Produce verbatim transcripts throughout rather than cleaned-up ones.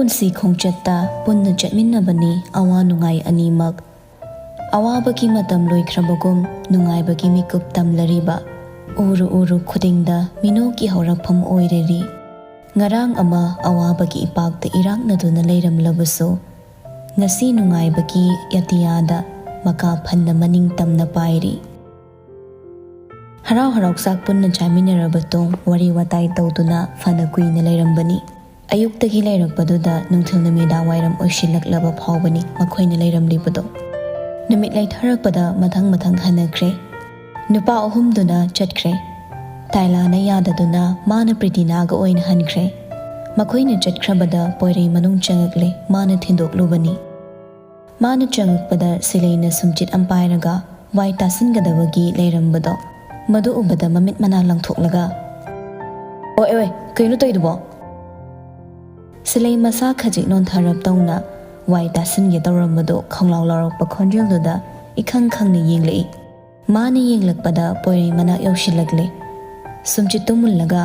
ꯄꯨꯟꯁꯤ ꯈꯣꯡꯆꯠꯇ ꯄꯨꯟꯅ ꯆꯠꯃꯤꯟꯅꯕꯅꯤ ꯑꯋꯥ ꯅꯨꯡꯉꯥꯏ ꯑꯅꯤꯃꯛ꯫ ꯑꯋꯥꯕꯒꯤ ꯃꯇꯝ ꯂꯣꯏꯈ꯭ꯔꯕꯒꯨꯝ ꯅꯨꯡꯉꯥꯏꯕꯒꯤ ꯃꯤꯀꯨꯞ ꯇꯝꯂꯔꯤꯕ꯫ ꯎꯔꯨ ꯎꯔꯨ ꯈꯨꯗꯤꯡꯗ ꯃꯤꯅꯣꯛꯀꯤ ꯍꯧꯔꯛꯐꯝ ꯑꯣꯏꯔꯔꯤ꯫ ꯉꯔꯥꯡ ꯑꯃ ꯑꯋꯥꯕꯒꯤ ꯏꯄꯥꯛꯇ ꯏꯔꯥꯛꯅꯗꯨꯅ ꯂꯩꯔꯝꯂꯕꯁꯨ, ꯉꯁꯤ ꯅꯨꯡꯉꯥꯏꯕꯒꯤ ꯑꯇꯤꯌꯥꯗ ꯃꯀꯥ ꯐꯟꯅ ꯃꯅꯤꯡ ꯇꯝꯅ ꯄꯥꯏꯔꯤ꯫ ꯍꯔꯥꯎ ꯍꯔꯥꯎ ꯆꯥꯛ ꯄꯨꯟꯅ ꯆꯥꯃꯤꯟꯅꯔꯕ ꯇꯨꯡ ꯋꯥꯔꯤ ꯋꯥꯇꯥꯏ ꯇꯧꯗꯨꯅ ꯐꯅ ꯀꯨꯏꯅ ꯂꯩꯔꯝꯕꯅꯤ꯫ ꯑꯌꯨꯛꯇꯒꯤ ꯂꯩꯔꯛꯄꯗꯨꯗ ꯅꯨꯡꯊꯤꯜ ꯅꯨꯃꯤꯗꯥꯡ ꯋꯥꯏꯔꯝ ꯑꯣꯏꯁꯤꯜꯂꯛꯂꯕ ꯐꯥꯎꯕꯅꯤ ꯃꯈꯣꯏꯅ ꯂꯩꯔꯝꯂꯤꯕꯗꯣ꯫ ꯅꯨꯃꯤꯠ ꯂꯩꯊꯔꯛꯄꯗ ꯃꯊꯪ ꯃꯊꯪ ꯍꯟꯅꯈ꯭ꯔꯦ꯫ ꯅꯨꯄꯥ ꯑꯍꯨꯝꯗꯨꯅ ꯆꯠꯈ꯭ꯔꯦ꯫ ꯇꯥꯏꯂꯥꯅ ꯌꯥꯗꯗꯨꯅ ꯃꯥꯅ ꯄ꯭ꯔꯤꯇꯤꯅꯥꯒ ꯑꯣꯏꯅ ꯍꯟꯈ꯭ꯔꯦ꯫ ꯃꯈꯣꯏꯅ ꯆꯠꯈ꯭ꯔꯕꯗ ꯄꯣꯏꯔꯩ ꯃꯅꯨꯡ ꯆꯪꯉꯛꯂꯦ꯫ ꯃꯥꯅ ꯊꯤꯟꯗꯣꯛꯂꯨꯕꯅꯤ꯫ ꯃꯥꯅ ꯆꯪꯉꯛꯄꯗ ꯁꯤꯂꯩꯅ ꯁꯨꯝꯆꯤꯠ ꯑꯃ ꯄꯥꯏꯔꯒ ꯋꯥꯏ ꯇꯥꯁꯤꯟꯒꯗꯕꯒꯤ ꯂꯩꯔꯝꯕꯗꯣ, ꯃꯗꯨ ꯎꯕꯗ ꯃꯃꯤꯠ ꯃꯅꯥ ꯂꯪꯊꯣꯛꯂꯒ, "ꯑꯣꯏ, ꯑꯣꯏ, ꯀꯩꯅꯣ ꯇꯧꯔꯤꯗꯨꯕꯣ?" ꯁꯤꯂꯩ ꯃꯁꯥ ꯈꯖꯤꯛ ꯅꯣꯟꯊꯔꯞ ꯇꯧꯅ ꯋꯥꯏ ꯇꯥꯁꯤꯟꯒꯦ ꯇꯧꯔꯝꯕꯗꯣ ꯈꯪꯂꯥꯎ ꯂꯥꯎꯔꯛꯄ ꯈꯣꯟꯖꯦꯜꯗꯨꯗ ꯏꯈꯪ ꯈꯪꯅ ꯌꯦꯡꯂꯛꯏ꯫ ꯃꯥꯅ ꯌꯦꯡꯂꯛꯄꯗ ꯄꯣꯏꯔꯩ ꯃꯅꯥꯛ ꯌꯧꯁꯤꯜꯂꯛꯂꯦ꯫ ꯁꯨꯝꯆꯤꯠꯇꯨ ꯃꯨꯜꯂꯒ,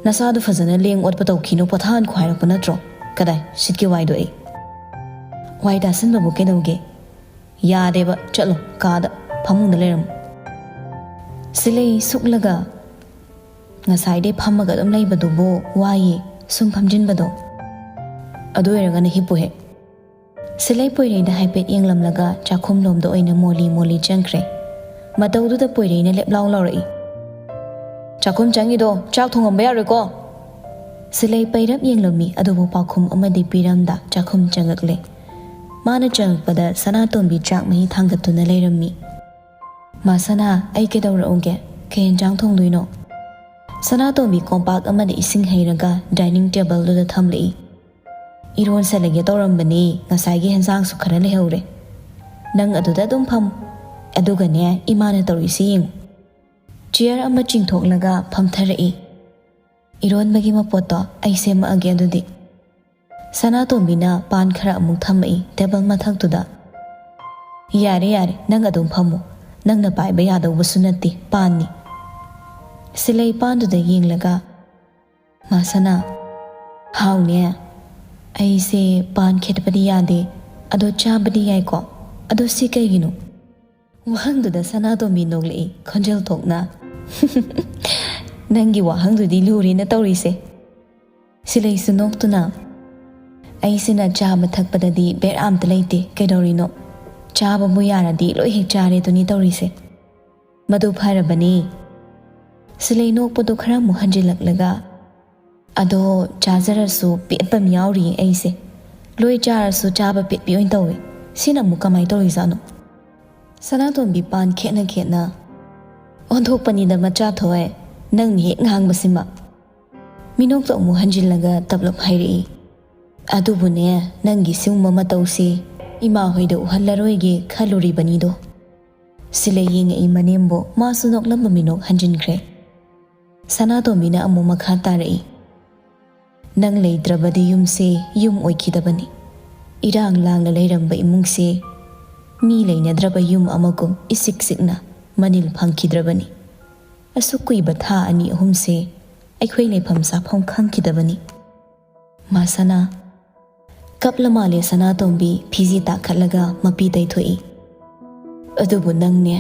"ꯅꯁꯥꯗꯨ ꯐꯖꯅ ꯂꯦꯡ ꯑꯣꯠꯄ ꯇꯧꯈꯤꯅꯨ, ꯄꯣꯊꯥꯍꯟꯈꯣ ꯍꯥꯏꯔꯛꯄ ꯅꯠꯇ꯭ꯔꯣ? ꯀꯗꯥꯏ ꯁꯤꯠꯀꯦ ꯋꯥꯏꯗꯣ ꯑꯩ?" "ꯋꯥꯏ ꯇꯥꯁꯤꯟꯕꯕꯨ ꯀꯩꯗꯧꯒꯦ?" "ꯌꯥꯗꯦꯕ, ꯆꯠꯂꯣ ꯀꯥꯗ, ꯐꯃꯨꯡꯗ ꯂꯩꯔꯝꯃꯨ꯫" ꯁꯤꯂꯩ ꯁꯨꯛꯂꯒ, "ꯉꯁꯥꯏꯗꯩ ꯐꯝꯃꯒ ꯑꯗꯨꯝ ꯂꯩꯕꯗꯨꯕꯨ ꯋꯥꯏꯌꯦ, ꯁꯨꯝ ꯐꯝꯖꯤꯟꯕꯗꯣ꯫" "ꯑꯗꯨ ꯑꯣꯏꯔꯒꯅ ꯍꯤꯞꯄꯨꯍꯦ꯫" ꯁꯤꯂꯩ ꯄꯣꯏꯔꯩꯗ ꯍꯥꯏꯐꯦꯠ ꯌꯦꯡꯂꯝꯂꯒ ꯆꯥꯛꯈꯨꯝꯂꯣꯝꯗ ꯑꯣꯏꯅ ꯃꯣꯂꯤ ꯃꯣꯂꯤ ꯆꯪꯈ꯭ꯔꯦ꯫ ꯃꯇꯧꯗꯨꯗ ꯄꯣꯏꯔꯩꯅ ꯂꯦꯞꯂꯥꯎ ꯂꯥꯎꯔꯛꯏ, "ꯆꯥꯛꯈꯨꯝ ꯆꯪꯉꯤꯗꯣ ꯆꯥꯛ ꯊꯣꯡꯉꯝꯕ ꯌꯥꯔꯣꯏꯀꯣ?" ꯁꯤꯂꯩ ꯄꯩꯔꯞ ꯌꯦꯡꯂꯝꯃꯤ, ꯑꯗꯨꯕꯨ ꯄꯥꯎꯈꯨꯝ ꯑꯃꯗꯤ ꯄꯤꯔꯝꯗ ꯆꯥꯛꯈꯨꯝ ꯆꯪꯉꯛꯂꯦ꯫ ꯃꯥꯅ ꯆꯪꯉꯛꯄꯗ ꯁꯅꯥꯇꯣꯝꯕꯤ ꯆꯥꯛ ꯃꯍꯤ ꯊꯥꯡꯒꯠꯇꯨꯅ ꯂꯩꯔꯝꯃꯤ꯫ "ꯃꯥ ꯁꯅꯥ, ꯑꯩ ꯀꯩꯗꯧꯔꯛꯎꯒꯦ? ꯀꯩ ꯌꯦꯟꯖꯥꯡ ꯊꯣꯡꯗꯣꯏꯅꯣ?" ꯁꯅꯥꯇꯣꯝꯕꯤ ꯀꯣꯝꯄꯥꯛ ꯑꯃꯗ ꯏꯁꯤꯡ ꯍꯩꯔꯒ ꯗꯥꯏꯅꯤꯡ ꯇꯦꯕꯜꯗꯨꯗ ꯊꯝꯂꯛꯏ꯫ "ꯏꯔꯣꯟꯁꯜꯂꯒꯦ ꯇꯧꯔꯝꯕꯅꯤ, ꯉꯁꯥꯏꯒꯤ ꯍꯦꯟꯖꯥꯡꯁꯨ ꯈꯔ ꯂꯩꯍꯧꯔꯦ꯫ ꯅꯪ ꯑꯗꯨꯗ ꯑꯗꯨꯝ ꯐꯝ, ꯑꯗꯨꯒꯅꯦ, ꯏꯃꯥꯅ ꯇꯧꯔꯤꯁꯤ ꯌꯦꯡꯉꯨ꯫" ꯆꯤꯌꯔ ꯑꯃ ꯆꯤꯡꯊꯣꯛꯂꯒ ꯐꯝꯊꯔꯛꯏ꯫ "ꯏꯔꯣꯟꯕꯒꯤ ꯃꯄꯣꯠꯇꯣ ꯑꯩ ꯁꯦꯝꯃꯛꯑꯒꯦ ꯑꯗꯨꯗꯤ꯫" ꯁꯅꯥꯇꯣꯝꯕꯤꯅ ꯄꯥꯟ ꯈꯔ ꯑꯃꯨꯛ ꯊꯝꯃꯛꯏ ꯇꯦꯕꯜ ꯃꯊꯛꯇꯨꯗ꯫ "ꯌꯥꯔꯦ, ꯌꯥꯔꯦ, ꯅꯪ ꯑꯗꯨꯝ ꯐꯝꯃꯨ꯫ ꯅꯪꯅ ꯄꯥꯏꯕ ꯌꯥꯗꯧꯕꯁꯨ ꯅꯠꯇꯦ, ꯄꯥꯟꯅꯤ꯫" ꯁꯤꯂꯩ ꯄꯥꯟꯗꯨꯗ ꯌꯦꯡꯂꯒ, "ꯃꯥ ꯁꯅꯥ, ꯍꯥꯎꯅꯦ꯫ ꯑꯩꯁꯦ ꯄꯥꯟ ꯈꯦꯠꯄꯗꯤ ꯌꯥꯗꯦ, ꯑꯗꯣ ꯆꯥꯕꯗꯤ ꯌꯥꯏꯀꯣ? ꯑꯗꯣ ꯁꯤ ꯀꯩꯒꯤꯅꯣ?" ꯋꯥꯍꯪꯗꯨꯗ ꯁꯅꯥꯇꯣꯝꯕꯤ ꯅꯣꯛꯂꯛꯏ, ꯈꯣꯟꯖꯦꯜ ꯊꯣꯛꯅ꯫ "ꯅꯪꯒꯤ ꯋꯥꯍꯪꯗꯨꯗꯤ ꯂꯨꯔꯦꯅ ꯇꯧꯔꯤꯁꯦ꯫" ꯁꯤꯂꯩꯁꯨ ꯅꯣꯛꯇꯨꯅ, "ꯑꯩꯁꯤꯅ ꯆꯥꯕ ꯊꯛꯄꯗꯗꯤ ꯕꯦꯔꯥ ꯑꯝꯇ ꯂꯩꯇꯦ, ꯀꯩꯗꯧꯔꯤꯅꯣ? ꯆꯥꯕꯕꯨ ꯌꯥꯔꯗꯤ ꯂꯣꯏ ꯍꯦꯛ ꯆꯥꯔꯦꯗꯨꯅꯤ ꯇꯧꯔꯤꯁꯦ꯫" "ꯃꯗꯨ ꯐꯔꯕꯅꯤ꯫" ꯁꯤꯂꯩ ꯅꯣꯛꯄꯗꯣ ꯈꯔ ꯑꯃꯨꯛ ꯍꯟꯖꯤꯜꯂꯛꯂꯒ, "ꯑꯗꯣ ꯆꯥꯖꯔꯁꯨ ꯄꯦꯠꯄ ꯑꯃ ꯌꯥꯎꯔꯤꯌꯦ ꯑꯩꯁꯦ꯫ ꯂꯣꯏ ꯆꯥꯔꯁꯨ ꯆꯥꯕ ꯄꯦꯠꯄꯤ ꯑꯣꯏꯅ ꯇꯧꯋꯦ꯫ ꯁꯤꯅ ꯑꯃꯨꯛ ꯀꯃꯥꯏꯅ ꯇꯧꯔꯤꯖꯥꯠꯅꯣ?" ꯁꯅꯥꯇꯣꯝꯕꯤ ꯄꯥꯟ ꯈꯦꯠꯅ ꯈꯦꯠꯅ, "ꯑꯣꯟꯊꯣꯛꯄꯅꯤꯗ ꯃꯆꯥ ꯊꯣꯛꯑꯦ, ꯅꯪꯅ ꯍꯦꯛ ꯉꯥꯡꯕꯁꯤꯃ꯫" ꯃꯤꯅꯣꯛꯇꯣ ꯑꯃꯨꯛ ꯍꯟꯖꯤꯜꯂꯒ ꯇꯞꯂꯞ ꯍꯥꯏꯔꯛꯏ, "ꯑꯗꯨꯕꯨꯅꯦ, ꯅꯪꯒꯤ ꯁꯤꯒꯨꯝꯕ ꯃꯇꯧꯁꯦ ꯏꯃꯥ ꯍꯣꯏꯗ ꯎꯍꯜꯂꯔꯣꯏꯒꯦ ꯈꯜꯂꯨꯔꯤꯕꯅꯤꯗꯣ꯫" ꯁꯤꯂꯩ ꯌꯦꯡꯉꯛꯏ ꯃꯅꯦꯝꯕꯣ, ꯃꯥꯁꯨ ꯅꯣꯛꯂꯝꯕ ꯃꯤꯅꯣꯛ ꯍꯟꯖꯤꯟꯈ꯭ꯔꯦ꯫ ꯁꯅꯥꯇꯣꯝꯕꯤꯅ ꯑꯃꯨꯛ ꯃꯈꯥ ꯇꯥꯔꯛꯏ, "ꯅꯪ ꯂꯩꯇ꯭ꯔꯕꯗꯤ ꯌꯨꯝꯁꯦ ꯌꯨꯝ ꯑꯣꯏꯈꯤꯗꯕꯅꯤ꯫ ꯏꯔꯥꯡ ꯂꯥꯡꯅ ꯂꯩꯔꯝꯕ ꯏꯃꯨꯡꯁꯦ ꯃꯤ ꯂꯩꯅꯗ꯭ꯔꯕ ꯌꯨꯝ ꯑꯃꯒꯨꯝ ꯏꯆꯤꯛ ꯆꯤꯛꯅ ꯃꯅꯤꯜ ꯐꯪꯈꯤꯗ꯭ꯔꯕꯅꯤ꯫ ꯑꯁꯨꯛ ꯀꯨꯏꯕ ꯊꯥ ꯑꯅꯤ ꯑꯍꯨꯝꯁꯦ ꯑꯩꯈꯣꯏ ꯂꯩꯐꯝ ꯆꯥꯐꯝ ꯈꯪꯈꯤꯗꯕꯅꯤ꯫" ꯃꯥ ꯁꯅꯥ꯫ ꯀꯞꯂ ꯃꯥꯜꯂꯦ ꯁꯅꯥꯇꯣꯝꯕꯤ ꯐꯤꯖꯤ ꯇꯥꯈꯠꯂꯒ ꯃꯄꯤ ꯇꯩꯊꯣꯛꯏ꯫ "ꯑꯗꯨꯕꯨ ꯅꯪꯅꯦ,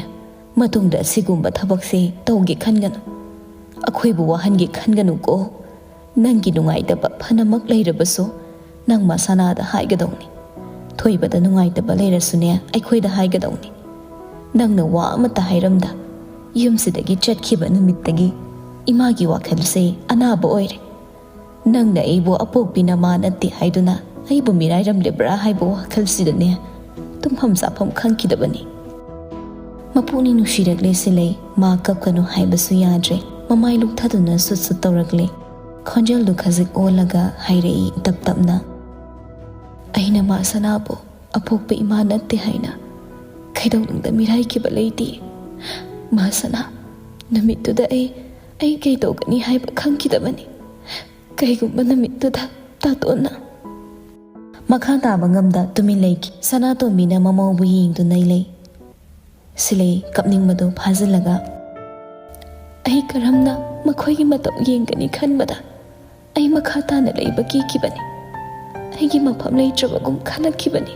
ꯃꯇꯨꯡꯗ ꯑꯁꯤꯒꯨꯝꯕ ꯊꯕꯛꯁꯦ ꯇꯧꯒꯦ ꯈꯟꯒꯅꯨ꯫ ꯑꯩꯈꯣꯏꯕꯨ ꯋꯥꯍꯟꯒꯦ ꯈꯟꯒꯅꯨꯀꯣ꯫ ꯅꯪꯒꯤ ꯅꯨꯡꯉꯥꯏꯇꯕ ꯐꯅꯃꯛ ꯂꯩꯔꯕꯁꯨ, ꯅꯪ ꯃꯁꯥꯅꯥꯗ ꯍꯥꯏꯒꯗꯧꯅꯤ꯫ ꯊꯣꯏꯕꯗ ꯅꯨꯡꯉꯥꯏꯇꯕ ꯂꯩꯔꯁꯨꯅꯦ, ꯑꯩꯈꯣꯏꯗ ꯍꯥꯏꯒꯗꯧꯅꯤ꯫ ꯅꯪꯅ ꯋꯥ ꯑꯃꯠꯇ ꯍꯥꯏꯔꯝꯗ ꯌꯨꯝꯁꯤꯗꯒꯤ ꯆꯠꯈꯤꯕ ꯅꯨꯃꯤꯠꯇꯒꯤ ꯏꯃꯥꯒꯤ ꯋꯥꯈꯜꯁꯦ ꯑꯅꯥꯕ ꯑꯣꯏꯔꯦ꯫ ꯅꯪꯅ ꯑꯩꯕꯨ ꯑꯄꯣꯛꯄꯤ ꯅꯃꯥ ꯅꯠꯇꯦ ꯍꯥꯏꯗꯨꯅ ꯑꯩꯕꯨ ꯃꯤꯔꯥꯏꯔꯝꯂꯤꯕ꯭ꯔꯥ ꯍꯥꯏꯕ ꯋꯥꯈꯜꯁꯤꯗꯅꯦ ꯇꯨꯝꯐꯝ ꯆꯥꯐꯝ ꯈꯪꯈꯤꯗꯕꯅꯤ꯫" ꯃꯄꯨꯛꯅꯤꯡ ꯅꯨꯡꯁꯤꯔꯛꯂꯦ ꯁꯤꯂꯩ, ꯃꯥ ꯀꯞꯀꯅꯨ ꯍꯥꯏꯕꯁꯨ ꯌꯥꯗ꯭ꯔꯦ꯫ ꯃꯃꯥꯏ ꯂꯨꯛꯊꯗꯨꯅ ꯁꯨꯠ ꯁꯨꯠ ꯇꯧꯔꯛꯂꯦ꯫ ꯈꯣꯟꯖꯦꯜꯗꯨ ꯈꯖꯤꯛ ꯑꯣꯜꯂꯒ ꯍꯥꯏꯔꯛꯏ ꯇꯞ ꯇꯞꯅ, "ꯑꯩꯅ ꯃꯥ ꯁꯅꯥꯕꯨ ꯑꯄꯣꯛꯄ ꯏꯃꯥ ꯅꯠꯇꯦ ꯍꯥꯏꯅ ꯀꯩꯗꯧꯅꯨꯡꯗ ꯃꯤꯔꯥꯏꯈꯤꯕ ꯂꯩꯇꯦ꯫ ꯃꯥ ꯁꯅꯥ, ꯅꯨꯃꯤꯠꯇꯨꯗ ꯑꯩ, ꯑꯩ ꯀꯩꯗꯧꯒꯅꯤ ꯍꯥꯏꯕ ꯈꯪꯈꯤꯗꯕꯅꯤ꯫ ꯀꯩꯒꯨꯝꯕ ꯅꯨꯃꯤꯠꯇꯨꯗ ꯇꯥꯇꯣꯟꯅ꯫" ꯃꯈꯥ ꯇꯥꯕ ꯉꯝꯗ ꯇꯨꯃꯤꯟ ꯂꯩꯈꯤ꯫ ꯁꯅꯥꯇꯣꯝꯕꯤꯅ ꯃꯃꯧꯕꯨ ꯌꯦꯡꯗꯨꯅ ꯂꯩ꯫ ꯁꯤꯂꯩ ꯀꯞꯅꯤꯡꯕꯗꯨ ꯐꯥꯖꯤꯜꯂꯒ, "ꯑꯩ ꯀꯔꯝꯅ ꯃꯈꯣꯏꯒꯤ ꯃꯇꯧ ꯌꯦꯡꯒꯅꯤ ꯈꯟꯕꯗ ꯑꯩ ꯃꯈꯥ ꯇꯥꯅ ꯂꯩꯕ ꯀꯤꯈꯤꯕꯅꯤ꯫ ꯑꯩꯒꯤ ꯃꯐꯝ ꯂꯩꯇ꯭ꯔꯕꯒꯨꯝ ꯈꯜꯂꯛꯈꯤꯕꯅꯤ꯫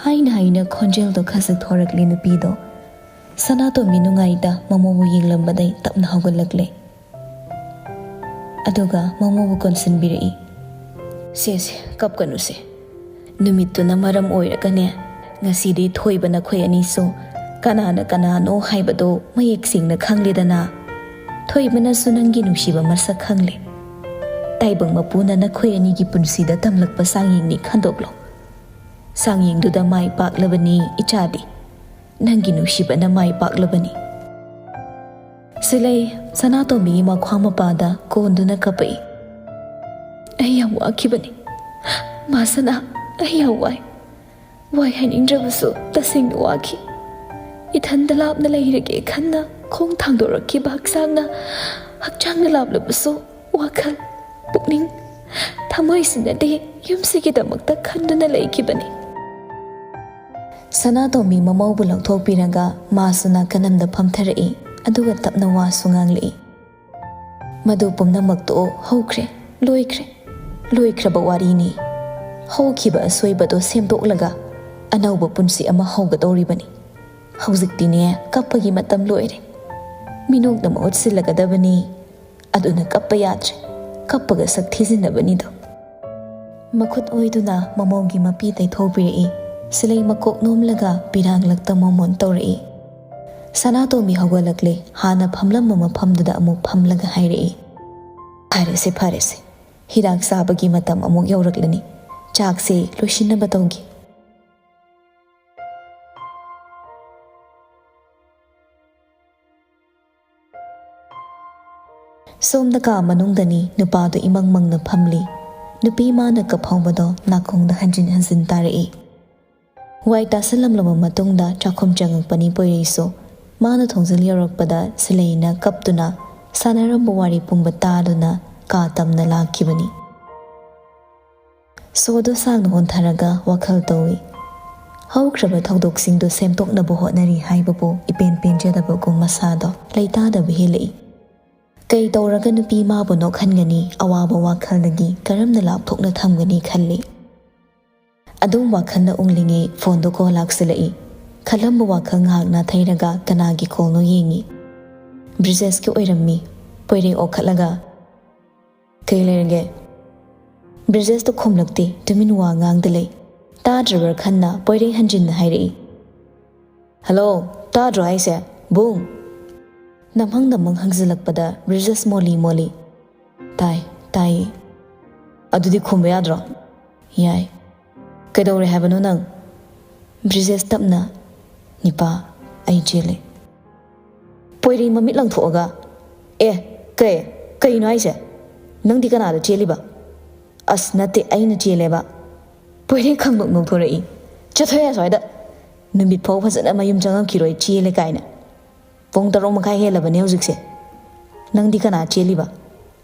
ꯍꯥꯏꯅ ꯍꯥꯏꯅ ꯈꯣꯟꯖꯦꯜꯗꯣ ꯈꯖꯤꯛ ꯊꯣꯔꯛꯂꯤ ꯅꯨꯄꯤꯗꯣ꯫ ꯁꯅꯥꯇꯣꯝꯕꯤ ꯅꯨꯡꯉꯥꯏꯇ ꯃꯃꯧꯕꯨ ꯌꯦꯡꯂꯝꯕꯗꯩ ꯇꯞꯅ ꯍꯧꯒꯠꯂꯛꯂꯦ꯫ ꯑꯗꯨꯒ ꯃꯃꯧꯕꯨ ꯀꯣꯟꯁꯤꯟꯕꯤꯔꯛꯏ꯫ "ꯁꯦ, ꯁꯦ, ꯀꯞꯀꯅꯨꯁꯦ꯫ ꯅꯨꯃꯤꯠꯇꯨꯅ ꯃꯔꯝ ꯑꯣꯏꯔꯒꯅꯦ, ꯉꯁꯤꯗꯤ ꯊꯣꯏꯕ ꯅꯈꯣꯏ ꯑꯅꯤꯁꯨ ꯀꯅꯥꯅ ꯀꯅꯥꯅꯣ ꯍꯥꯏꯕꯗꯣ ꯃꯌꯦꯛ ꯁꯦꯡꯅ ꯈꯪꯂꯦꯗꯅ꯫ ꯊꯣꯏꯕꯅꯁꯨ ꯅꯪꯒꯤ ꯅꯨꯡꯁꯤꯕ ꯃꯁꯛ ꯈꯪꯂꯦ꯫ ꯇꯥꯏꯕꯪ ꯃꯄꯨꯅ ꯅꯈꯣꯏ ꯑꯅꯤꯒꯤ ꯄꯨꯟꯁꯤꯗ ꯇꯝꯂꯛꯄ ꯆꯥꯡꯌꯦꯡꯅꯤ ꯈꯟꯗꯣꯛꯂꯣ꯫ ꯆꯥꯡꯌꯦꯡꯗꯨꯗ ꯃꯥꯏ ꯄꯥꯛꯂꯕꯅꯤ ꯏꯆꯥꯗꯤ꯫ ꯅꯪꯒꯤ ꯅꯨꯡꯁꯤꯕꯅ ꯃꯥꯏ ꯄꯥꯛꯂꯕꯅꯤ꯫" ꯁꯤꯂꯩ ꯁꯅꯥꯇꯣꯝꯕꯤꯒꯤ ꯃꯈ꯭ꯋꯥꯡ ꯃꯄꯥꯗ ꯀꯣꯟꯗꯨꯅ ꯀꯞꯄꯛꯏ꯫ "ꯑꯩ ꯌꯥꯝ ꯋꯥꯈꯤꯕꯅꯤ꯫ ꯃꯥ ꯁꯅꯥ, ꯑꯩ ꯌꯥꯝ ꯋꯥꯏ꯫ ꯋꯥꯏ ꯍꯥꯏꯅꯤꯡꯗ꯭ꯔꯕꯁꯨ ꯇꯁꯦꯡꯅ ꯋꯥꯈꯤ꯫ ꯏꯊꯟꯗ ꯂꯥꯞꯅ ꯂꯩꯔꯒꯦ ꯈꯟꯅ ꯈꯣꯡ ꯊꯥꯡꯗꯣꯔꯛꯈꯤꯕ ꯍꯛꯆꯥꯡꯅ, ꯍꯛꯆꯥꯡꯅ ꯂꯥꯞꯂꯕꯁꯨ ꯋꯥꯈꯜ, ꯄꯨꯛꯅꯤꯡ, ꯊꯃꯣꯏꯁꯤꯅꯗꯤ ꯌꯨꯝꯁꯤꯒꯤꯗꯃꯛꯇ ꯈꯟꯗꯨꯅ ꯂꯩꯈꯤꯕꯅꯤ꯫" ꯁꯅꯥꯇꯣꯝꯕꯤ ꯃꯃꯧꯕꯨ ꯂꯧꯊꯣꯛꯄꯤꯔꯒ ꯃꯥꯁꯨ ꯅꯥꯀꯟ ꯑꯃꯗ ꯐꯝꯊꯔꯛꯏ, ꯑꯗꯨꯒ ꯇꯞꯅ ꯋꯥꯁꯨ ꯉꯥꯡꯂꯛꯏ꯫ "ꯃꯗꯨ ꯄꯨꯝꯅꯃꯛꯇꯣ ꯍꯧꯈ꯭ꯔꯦ, ꯂꯣꯏꯈ꯭ꯔꯦ, ꯂꯣꯏꯈ꯭ꯔꯕ ꯋꯥꯔꯤꯅꯤ꯫ ꯍꯧꯈꯤꯕ ꯑꯁꯣꯏꯕꯗꯣ ꯁꯦꯝꯗꯣꯛꯂꯒ ꯑꯅꯧꯕ ꯄꯨꯟꯁꯤ ꯑꯃ ꯍꯧꯒꯗꯧꯔꯤꯕꯅꯤ꯫ ꯍꯧꯖꯤꯛꯇꯤꯅꯦ, ꯀꯞꯄꯒꯤ ꯃꯇꯝ ꯂꯣꯏꯔꯦ꯫ ꯃꯤꯅꯣꯛꯅ ꯃꯍꯨꯠ ꯁꯤꯜꯂꯒꯗꯕꯅꯤ꯫ ꯑꯗꯨꯅ ꯀꯞꯄ ꯌꯥꯗ꯭ꯔꯦ꯫ ꯀꯞꯄꯒ ꯁꯛ ꯊꯤꯖꯤꯟꯅꯕꯅꯤꯗꯣ꯫" ꯃꯈꯨꯠ ꯑꯣꯏꯗꯨꯅ ꯃꯃꯧꯒꯤ ꯃꯄꯤ ꯇꯩꯊꯣꯛꯄꯤꯔꯛꯏ꯫ ꯁꯤꯂꯩ ꯃꯀꯣꯛ ꯅꯣꯝꯂꯒ ꯄꯤꯔꯥꯡꯂꯛꯇ ꯃꯣꯃꯣꯟ ꯇꯧꯔꯛꯏ꯫ ꯁꯅꯥꯇꯣꯝꯕꯤ ꯍꯧꯒꯠꯂꯛꯂꯦ꯫ ꯍꯥꯟꯅ ꯐꯝꯂꯝꯕ ꯃꯐꯝꯗꯨꯗ ꯑꯃꯨꯛ ꯐꯝꯂꯒ ꯍꯥꯏꯔꯛꯏ, "ꯐꯔꯦꯁꯦ, ꯐꯔꯦꯁꯦ꯫ ꯍꯤꯗꯥꯛ ꯆꯥꯕꯒꯤ ꯃꯇꯝ ꯑꯃꯨꯛ ꯌꯧꯔꯛꯂꯅꯤ꯫ ꯆꯥꯛꯁꯦ ꯂꯣꯏꯁꯤꯟꯅꯕ ꯇꯧꯒꯦ꯫" ꯁꯣꯝꯗ ꯀꯥ ꯃꯅꯨꯡꯗꯅꯤ ꯅꯨꯄꯥꯗꯨ ꯏꯃꯪ ꯃꯪꯅ ꯐꯝꯂꯤ꯫ ꯅꯨꯄꯤ ꯃꯥꯅ ꯀꯞꯍꯧꯕꯗꯣ ꯅꯥꯀꯣꯡꯗ ꯍꯟꯖꯤꯟ ꯍꯟꯖꯤꯟ ꯇꯥꯔꯛꯏ꯫ ꯋꯥꯏ ꯇꯥꯁꯜꯂꯝꯂꯕ ꯃꯇꯨꯡꯗ ꯆꯥꯛꯈꯨꯝ ꯆꯪꯉꯛꯄꯅꯤ ꯄꯣꯏꯔꯩꯁꯨ꯫ ꯃꯥꯅ ꯊꯣꯡꯖꯤꯜ ꯌꯧꯔꯛꯄꯗ ꯁꯤꯂꯩꯅ ꯀꯞꯇꯨꯅ ꯁꯥꯟꯅꯔꯝꯕ ꯋꯥꯔꯤ ꯄꯨꯝꯕ ꯇꯥꯗꯨꯅ ꯀꯥ ꯇꯝꯅ ꯂꯥꯛꯈꯤꯕꯅꯤ꯫ ꯁꯣꯗꯣ ꯁꯥꯡꯅ ꯍꯣꯟꯊꯔꯒ ꯋꯥꯈꯜ ꯇꯧꯏ꯫ ꯍꯧꯈ꯭ꯔꯕ ꯊꯧꯗꯣꯛꯁꯤꯡꯗꯨ ꯁꯦꯝꯗꯣꯛꯅꯕ ꯍꯣꯠꯅꯔꯤ ꯍꯥꯏꯕꯕꯨ ꯏꯄꯦꯟ ꯄꯦꯟꯖꯗꯕꯒꯨꯝ ꯃꯁꯥꯗꯣ ꯂꯩꯇꯥꯗꯕ ꯍꯦꯜꯂꯛꯏ꯫ ꯀꯩ ꯇꯧꯔꯒ ꯅꯨꯄꯤ ꯃꯥꯕꯨ ꯅꯣꯛꯍꯟꯒꯅꯤ? ꯑꯋꯥꯕ ꯋꯥꯈꯜꯗꯒꯤ ꯀꯔꯝꯅ ꯂꯥꯞꯊꯣꯛꯅ ꯊꯝꯒꯅꯤ ꯈꯜꯂꯤ꯫ ꯑꯗꯨꯝ ꯋꯥꯈꯜꯅ ꯎꯪꯂꯤꯉꯩ ꯐꯣꯟꯗꯨ ꯀꯣꯜ ꯂꯥꯛꯁꯤꯜꯂꯛꯏ꯫ ꯈꯜꯂꯝꯕ ꯋꯥꯈꯜ ꯉꯥꯏꯍꯥꯛ ꯅꯥꯊꯩꯔꯒ ꯀꯅꯥꯒꯤ ꯀꯣꯜꯅꯣ ꯌꯦꯡꯉꯤ꯫ ꯕ꯭ꯔꯤꯖꯦꯁꯀꯤ ꯑꯣꯏꯔꯝꯃꯤ꯫ ꯄꯣꯏꯔꯩ ꯑꯣꯈꯠꯂꯒ, "ꯀꯩ ꯂꯩꯔꯒꯦ?" ꯕ꯭ꯔꯤꯖꯦꯁꯇꯣ ꯈꯨꯝꯂꯛꯇꯦ, ꯇꯨꯃꯤꯟ ꯋꯥ ꯉꯥꯡꯗ ꯂꯩ꯫ ꯇꯥꯗ꯭ꯔꯕ꯭ꯔꯥ ꯈꯟꯅ ꯄꯣꯏꯔꯩ ꯍꯟꯖꯤꯟꯅ ꯍꯥꯏꯔꯛꯏ, "ꯍꯜꯂꯣ, ꯇꯥꯗ꯭ꯔꯣ ꯍꯥꯏꯁꯦ, ꯕꯨꯡ?" ꯅꯝꯍꯪ ꯅꯝꯍꯪ ꯍꯪꯖꯤꯜꯂꯛꯄꯗ ꯕ꯭ꯔꯤꯖꯦꯁ ꯃꯣꯜꯂꯤ ꯃꯣꯜꯂꯤ, "ꯇꯥꯏ, ꯇꯥꯏꯌꯦ꯫ ꯑꯗꯨꯗꯤ ꯈꯨꯝꯕ ꯌꯥꯗ꯭ꯔꯣ?" "ꯌꯥꯏ꯫ ꯀꯩꯗꯧꯔꯦ ꯍꯥꯏꯕꯅꯣ ꯅꯪ?" ꯕ꯭ꯔꯤꯖꯦꯁ ꯇꯞꯅ, "ꯅꯤꯄꯥ, ꯑꯩ ꯆꯦꯜꯂꯦ꯫" ꯄꯣꯏꯔꯩ ꯃꯃꯤꯠ ꯂꯪꯊꯣꯛꯑꯒ, "ꯑꯦ, ꯀꯩ? ꯀꯩꯅꯣ ꯍꯥꯏꯁꯦ? ꯅꯪꯗꯤ ꯀꯅꯥꯗ ꯆꯦꯜꯂꯤꯕ?" "ꯑꯁ, ꯅꯠꯇꯦ, ꯑꯩꯅ ꯆꯦꯜꯂꯦꯕ꯫" ꯄꯣꯏꯔꯩ ꯈꯪꯅꯣꯛ ꯅꯣꯛꯊꯣꯔꯛꯏ꯫ "ꯆꯠꯊꯣꯛꯑꯦ ꯑꯁ꯭ꯋꯥꯏꯗ꯫ ꯅꯨꯃꯤꯠ ꯐꯥꯎ ꯐꯖꯅ ꯃꯌꯨꯝ ꯆꯪꯉꯛꯈꯤꯔꯣꯏ, ꯆꯦꯜꯂꯦ ꯀꯥꯏꯅ꯫ ꯄꯨꯡ ꯇꯔꯨꯛ ꯃꯈꯥꯏ ꯍꯦꯜꯂꯕꯅꯦ ꯍꯧꯖꯤꯛꯁꯦ꯫ ꯅꯪꯗꯤ ꯀꯅꯥ ꯆꯦꯜꯂꯤꯕ?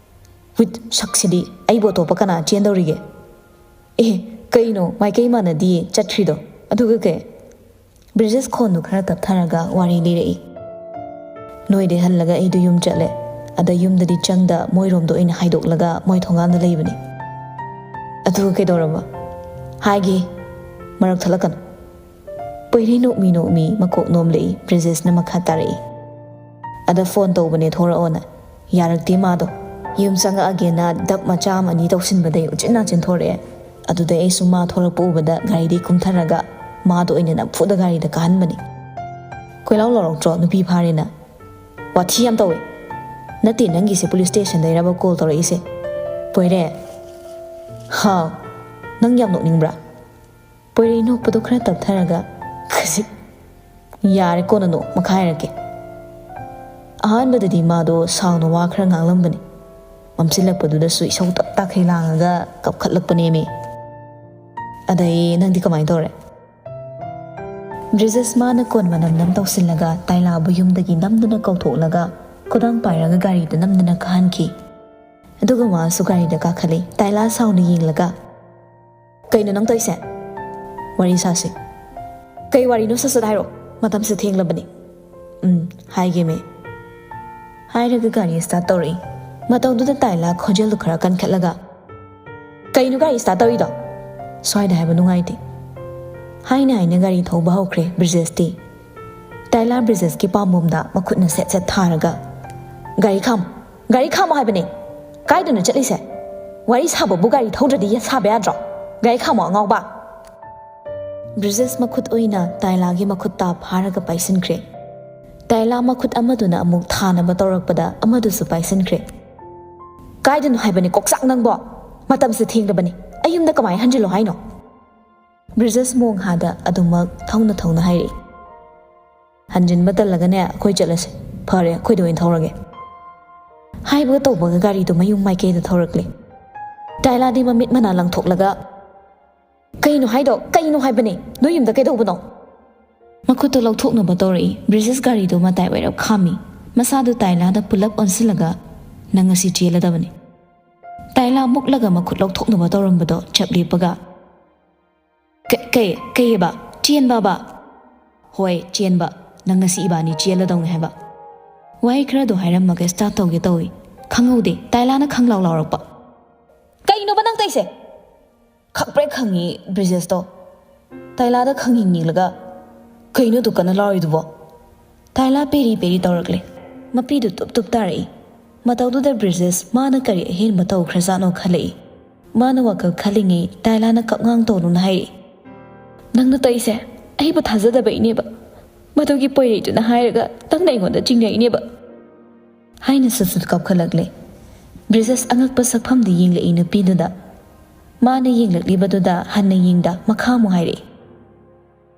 ꯋꯤꯠ, ꯁꯛꯁꯤꯗꯤ, ꯑꯩꯕꯨ ꯑꯇꯣꯞꯄ ꯀꯅꯥ ꯆꯦꯟꯗꯧꯔꯤꯒꯦ? ꯑꯦ, ꯀꯩꯅꯣ, ꯃꯥꯏꯀꯩ ꯃꯥꯟꯅꯗꯤꯌꯦ ꯆꯠꯈ꯭ꯔꯤꯗꯣ꯫ ꯑꯗꯨꯒ ꯀꯩ?" ꯕ꯭ꯔꯤꯖꯦꯁ ꯈꯣꯟꯗꯨ ꯈꯔ ꯇꯞꯊꯔꯒ ꯋꯥꯔꯤ ꯂꯤꯔꯛꯏ꯫ "ꯅꯣꯏꯗꯩ ꯍꯜꯂꯒ ꯑꯩꯗꯣ ꯌꯨꯝ ꯆꯠꯂꯦ꯫ ꯑꯗ ꯌꯨꯝꯗꯗꯤ ꯆꯪꯗ, ꯃꯣꯏꯔꯣꯝꯗ ꯑꯣꯏꯅ ꯍꯥꯏꯗꯣꯛꯂꯒ ꯃꯣꯏ ꯊꯣꯡꯒꯥꯟꯗ ꯂꯩꯕꯅꯤ꯫" "ꯑꯗꯨꯒ ꯀꯩꯗꯧꯔꯕ? ꯍꯥꯏꯒꯦ, ꯃꯔꯛ ꯊꯠꯂꯛꯀꯅꯨ꯫" ꯄꯣꯏꯔꯩ ꯅꯣꯛꯃꯤ ꯅꯣꯛꯃꯤ ꯃꯀꯣꯛ ꯅꯣꯝꯂꯛꯏ꯫ ꯕ꯭ꯔꯤꯖꯦꯁꯅ ꯃꯈꯥ ꯇꯥꯔꯛꯏ, "ꯑꯗ ꯐꯣꯟ ꯇꯧꯕꯅꯦ ꯊꯣꯔꯛꯑꯣꯅ꯫ ꯌꯥꯔꯛꯇꯦ ꯃꯥꯗꯣ꯫ ꯌꯨꯝ ꯆꯪꯉꯛꯑꯒꯦꯅ ꯗꯞ ꯃꯆꯥ ꯑꯃ ꯑꯅꯤ ꯇꯧꯁꯤꯟꯕꯗꯩ ꯎꯆꯤꯟ ꯅꯥꯆꯤꯟ ꯊꯣꯔꯛꯑꯦ꯫ ꯑꯗꯨꯗꯩ ꯑꯩꯁꯨ ꯃꯥ ꯊꯣꯔꯛꯄ ꯎꯕꯗ ꯒꯥꯔꯤꯗꯩ ꯀꯨꯝꯊꯔꯒ ꯃꯥꯗꯣ ꯑꯣꯏꯅ ꯅꯝꯐꯨꯗ ꯒꯥꯔꯤꯗ ꯀꯥꯍꯟꯕꯅꯤ꯫ ꯀꯣꯏꯂꯥꯎ ꯂꯥꯎꯔꯛꯇ꯭ꯔꯣ ꯅꯨꯄꯤ ꯐꯥꯔꯦꯅ? ꯋꯥꯊꯤ ꯌꯥꯝ ꯇꯧꯋꯦ꯫ ꯅꯠꯇꯦ, ꯅꯪꯒꯤꯁꯦ ꯄꯨꯂꯤꯁ ꯁ꯭ꯇꯦꯁꯟꯗꯩꯔꯕ ꯀꯣꯜ ꯇꯧꯔꯛꯏꯁꯦ? ꯄꯣꯏꯔꯦ꯫ ꯍꯥꯎ, ꯅꯪ ꯌꯥꯝ ꯅꯣꯛꯅꯤꯡꯕ꯭ꯔꯥ?" ꯄꯣꯏꯔꯩ ꯅꯣꯛꯄꯗꯣ ꯈꯔ ꯇꯞꯊꯔꯒ, "ꯈꯖꯤꯛ꯫ ꯌꯥꯔꯦ, ꯀꯣꯟꯅ ꯅꯣꯛ, ꯃꯈꯥ ꯍꯥꯏꯔꯛꯀꯦ꯫" ꯑꯍꯥꯟꯕꯗꯗꯤ ꯃꯥꯗꯣ ꯁꯥꯎꯅ ꯋꯥ ꯈꯔ ꯉꯥꯡꯂꯝꯕꯅꯤ꯫ ꯃꯝꯁꯤꯜꯂꯛꯄꯗꯨꯗꯁꯨ ꯏꯁꯧ ꯇꯞ ꯇꯥꯈꯩ ꯂꯥꯡꯉꯒ ꯀꯞꯈꯠꯂꯛꯄꯅꯦꯃꯤ꯫ "ꯑꯗꯩ ꯅꯪꯗꯤ ꯀꯃꯥꯏꯅ ꯇꯧꯔꯦ?" ꯕ꯭ꯔꯤꯖꯦꯁ ꯃꯥꯅ ꯀꯣꯟ ꯃꯅꯝ ꯅꯝ ꯇꯧꯁꯤꯜꯂꯒ ꯇꯥꯏꯂꯥꯕꯨ ꯌꯨꯝꯗꯒꯤ ꯅꯝꯗꯨꯅ ꯀꯧꯊꯣꯛꯂꯒ ꯈꯨꯗꯥꯡ ꯄꯥꯏꯔꯒ ꯒꯥꯔꯤꯗ ꯅꯝꯗꯨꯅ ꯀꯥꯍꯟꯈꯤ꯫ ꯑꯗꯨꯒ ꯃꯥꯁꯨ ꯒꯥꯔꯤꯗ ꯀꯥꯈꯠꯂꯤ꯫ ꯇꯥꯏꯂꯥ ꯁꯥꯎꯅ ꯌꯦꯡꯂꯒ, "ꯀꯩꯅꯣ ꯅꯪ ꯇꯧꯔꯤꯁꯦ? ꯋꯥꯔꯤ ꯁꯥꯁꯤ꯫" "ꯀꯩ ꯋꯥꯔꯤꯅꯣ? ꯁꯠ ꯁꯠ ꯍꯥꯏꯔꯛꯑꯣ, ꯃꯇꯝꯁꯦ ꯊꯦꯡꯂꯕꯅꯤ꯫" "ꯎꯝ, ꯍꯥꯏꯒꯦꯃꯦ꯫ ꯍꯥꯏꯔꯒ ꯒꯥꯔꯤ ꯁ꯭ꯇꯥꯔꯠ ꯇꯧꯔꯛꯏ꯫ ꯃꯇꯧꯗꯨꯗ ꯇꯥꯏꯂꯥ ꯈꯣꯟꯖꯦꯜꯗꯨ ꯈꯔ ꯀꯟꯈꯠꯂꯒ, "ꯀꯩꯅꯣ ꯒꯥꯔꯤ ꯁ꯭ꯇꯥꯔꯠ ꯇꯧꯔꯤꯗꯣ? ꯁ꯭ꯋꯥꯏꯗ ꯍꯥꯏꯕ ꯅꯨꯡꯉꯥꯏꯇꯦ"꯫ ꯍꯥꯏꯅ ꯍꯥꯏꯅ ꯒꯥꯔꯤ ꯊꯧꯕ ꯍꯧꯈ꯭ꯔꯦ ꯕ꯭ꯔꯤꯖꯦꯁꯇꯤ꯫ ꯇꯥꯏꯂꯥ ꯕ꯭ꯔꯤꯖꯦꯁꯀꯤ ꯄꯥꯝꯕꯣꯝꯗ ꯃꯈꯨꯠꯅ ꯁꯦꯠ ꯁꯦꯠ ꯊꯥꯔꯒ, "ꯒꯥꯔꯤ ꯈꯥꯝꯃꯣ, ꯒꯥꯔꯤ ꯈꯥꯝꯃꯣ ꯍꯥꯏꯕꯅꯦ꯫ ꯀꯥꯏꯗꯅꯣ ꯆꯠꯂꯤꯁꯦ? ꯋꯥꯔꯤ ꯁꯥꯕꯕꯨ ꯒꯥꯔꯤ ꯊꯧꯗ꯭ꯔꯗꯤ ꯁꯥꯕ ꯌꯥꯗ꯭ꯔꯣ? ꯒꯥꯔꯤ ꯈꯥꯝꯃꯣ ꯑꯉꯥꯎꯕ!" ꯕ꯭ꯔꯤꯖꯦꯁ ꯃꯈꯨꯠ ꯑꯣꯏꯅ ꯇꯥꯏꯂꯥꯒꯤ ꯃꯈꯨꯠꯇ ꯐꯥꯔꯒ ꯄꯥꯏꯁꯤꯟꯈ꯭ꯔꯦ꯫ ꯇꯥꯏꯂꯥ ꯃꯈꯨꯠ ꯑꯃꯗꯨꯅ ꯑꯃꯨꯛ ꯊꯥꯅꯕ ꯇꯧꯔꯛꯄꯗ ꯑꯃꯗꯨꯁꯨ ꯄꯥꯏꯁꯤꯟꯈ꯭ꯔꯦ꯫ "ꯀꯥꯏꯗꯅꯣ ꯍꯥꯏꯕꯅꯦ ꯀꯣꯛꯆꯥꯛ ꯅꯪꯕꯣ? ꯃꯇꯝꯁꯦ ꯊꯦꯡꯂꯕꯅꯤ꯫ ꯑꯩ ꯌꯨꯝꯗ ꯀꯃꯥꯏꯅ ꯍꯟꯖꯤꯜꯂꯣ ꯍꯥꯏꯅꯣ?" ꯕ꯭ꯔꯤꯖꯦꯁ ꯃꯣꯡ ꯍꯥꯗ ꯑꯗꯨꯃꯛ ꯊꯧꯅ ꯊꯧꯅ ꯍꯥꯏꯔꯛꯏ꯫ "ꯍꯟꯖꯤꯟꯕ ꯇꯜꯂꯒꯅꯦ ꯑꯩꯈꯣꯏ ꯆꯠꯂꯁꯦ꯫ ꯐꯔꯦ, ꯑꯩꯈꯣꯏꯗ ꯑꯣꯏꯅ ꯊꯧꯔꯒꯦ"꯫ ꯍꯥꯏꯕꯒ ꯇꯧꯕꯒ ꯒꯥꯔꯤꯗꯨ ꯃꯌꯨꯝ ꯃꯥꯏꯀꯩꯗ ꯊꯧꯔꯛꯂꯦ꯫ ꯇꯥꯏꯂꯥꯗꯤ ꯃꯃꯤꯠ ꯃꯅꯥ ꯂꯪꯊꯣꯛꯂꯒ, "ꯀꯩꯅꯣ ꯍꯥꯏꯗꯣ? ꯀꯩꯅꯣ ꯍꯥꯏꯕꯅꯦ? ꯅꯣꯏ ꯌꯨꯝꯗ ꯀꯩꯗꯧꯕꯅꯣ?" ꯃꯈꯨꯠꯇꯣ ꯂꯧꯊꯣꯛꯅꯕ ꯇꯧꯔꯛꯏ꯫ ꯕ꯭ꯔꯤꯖꯦꯁ ꯒꯥꯔꯤꯗꯨ ꯃꯇꯥꯏ ꯑꯣꯏꯔꯞ ꯈꯥꯝꯃꯤ꯫ ꯃꯁꯥꯗꯨ ꯇꯥꯏꯂꯥꯗ ꯄꯨꯂꯞ ꯑꯣꯟꯁꯤꯜꯂꯒ, "ꯅꯪ ꯉꯁꯤ ꯆꯦꯜꯂꯗꯕꯅꯤ"꯫ ꯇꯥꯏꯂꯥ ꯃꯨꯛꯂꯒ ꯃꯈꯨꯠ ꯂꯧꯊꯣꯛꯅꯕ ꯇꯧꯔꯝꯕꯗꯣ ꯆꯞ ꯂꯦꯞꯄꯒ, "ꯀ-, ꯀꯩ, ꯀꯩꯑꯕ? ꯆꯦꯟꯕꯕ?" "ꯍꯣꯏ, ꯆꯦꯟꯕ꯫ ꯅꯪ ꯉꯁꯤ ꯏꯕꯥꯅꯤ ꯆꯦꯜꯂꯗꯧꯅꯤ ꯍꯥꯏꯕ"꯫ ꯋꯥꯍꯩ ꯈꯔꯗꯣ ꯍꯥꯏꯔꯝꯃꯒ ꯁ꯭ꯇꯥꯔꯠ ꯇꯧꯒꯦ ꯇꯧꯏ꯫ ꯈꯪꯍꯧꯗꯦ, ꯇꯥꯏꯂꯥꯅ ꯈꯪꯂꯥꯎ ꯂꯥꯎꯔꯛꯄ꯫ "ꯀꯩꯅꯣꯕ ꯅꯪ ꯇꯧꯏꯁꯦ?" ꯈꯪꯄ꯭ꯔꯦꯛ ꯈꯪꯉꯤ ꯕ꯭ꯔꯤꯖꯦꯁꯇꯣ꯫ ꯇꯥꯏꯂꯥꯗ ꯈꯪꯌꯦꯡ ꯌꯦꯡꯂꯒ, "ꯀꯩꯅꯣ ꯑꯗꯨ ꯀꯟꯅ ꯂꯥꯎꯔꯤꯗꯨꯕꯣ?" ꯇꯥꯏꯂꯥ ꯄꯦꯔꯤ ꯄꯦꯔꯤ ꯇꯧꯔꯛꯂꯦ꯫ ꯃꯄꯤꯗꯨ ꯇꯨꯞ ꯇꯨꯞ ꯇꯥꯔꯛꯏ꯫ ꯃꯇꯧꯗꯨꯗ ꯕ꯭ꯔꯤꯖꯦꯁ ꯃꯥꯅ ꯀꯔꯤ ꯑꯍꯦꯟꯕ ꯇꯧꯈ꯭ꯔꯖꯥꯠꯅꯣ ꯈꯜꯂꯛꯏ꯫ ꯃꯥꯅ ꯋꯥꯈꯜ ꯈꯜꯂꯤꯉꯩ ꯇꯥꯏꯂꯥꯅ ꯀꯞꯉꯥꯡ ꯇꯧꯗꯨꯅ ꯍꯥꯏꯔꯛꯏ, "ꯅꯪꯅ ꯇꯧꯏꯁꯦ ꯑꯩꯕꯨ ꯊꯥꯖꯗꯕꯩꯅꯦꯕ꯫ ꯃꯗꯨꯒꯤ ꯄꯣꯏꯔꯩꯗꯨꯅ ꯍꯥꯏꯔꯒ ꯅꯪꯅ ꯑꯩꯉꯣꯟꯗ ꯆꯤꯡꯅꯩꯅꯦꯕ"꯫ ꯍꯥꯏꯅ ꯁꯨꯠ ꯁꯨꯠ ꯀꯞꯈꯠꯂꯛꯂꯦ꯫ ꯕ꯭ꯔꯤꯖꯦꯁ ꯑꯉꯛꯄ ꯁꯛꯐꯝꯗ ꯌꯦꯡꯂꯛꯏ ꯅꯨꯄꯤꯗꯨꯗ꯫ ꯃꯥꯅ ꯌꯦꯡꯂꯛꯂꯤꯕꯗꯨꯗ ꯍꯟꯅ ꯌꯦꯡꯗ ꯃꯈꯥ ꯑꯃꯨꯛ ꯍꯥꯏꯔꯛꯏ,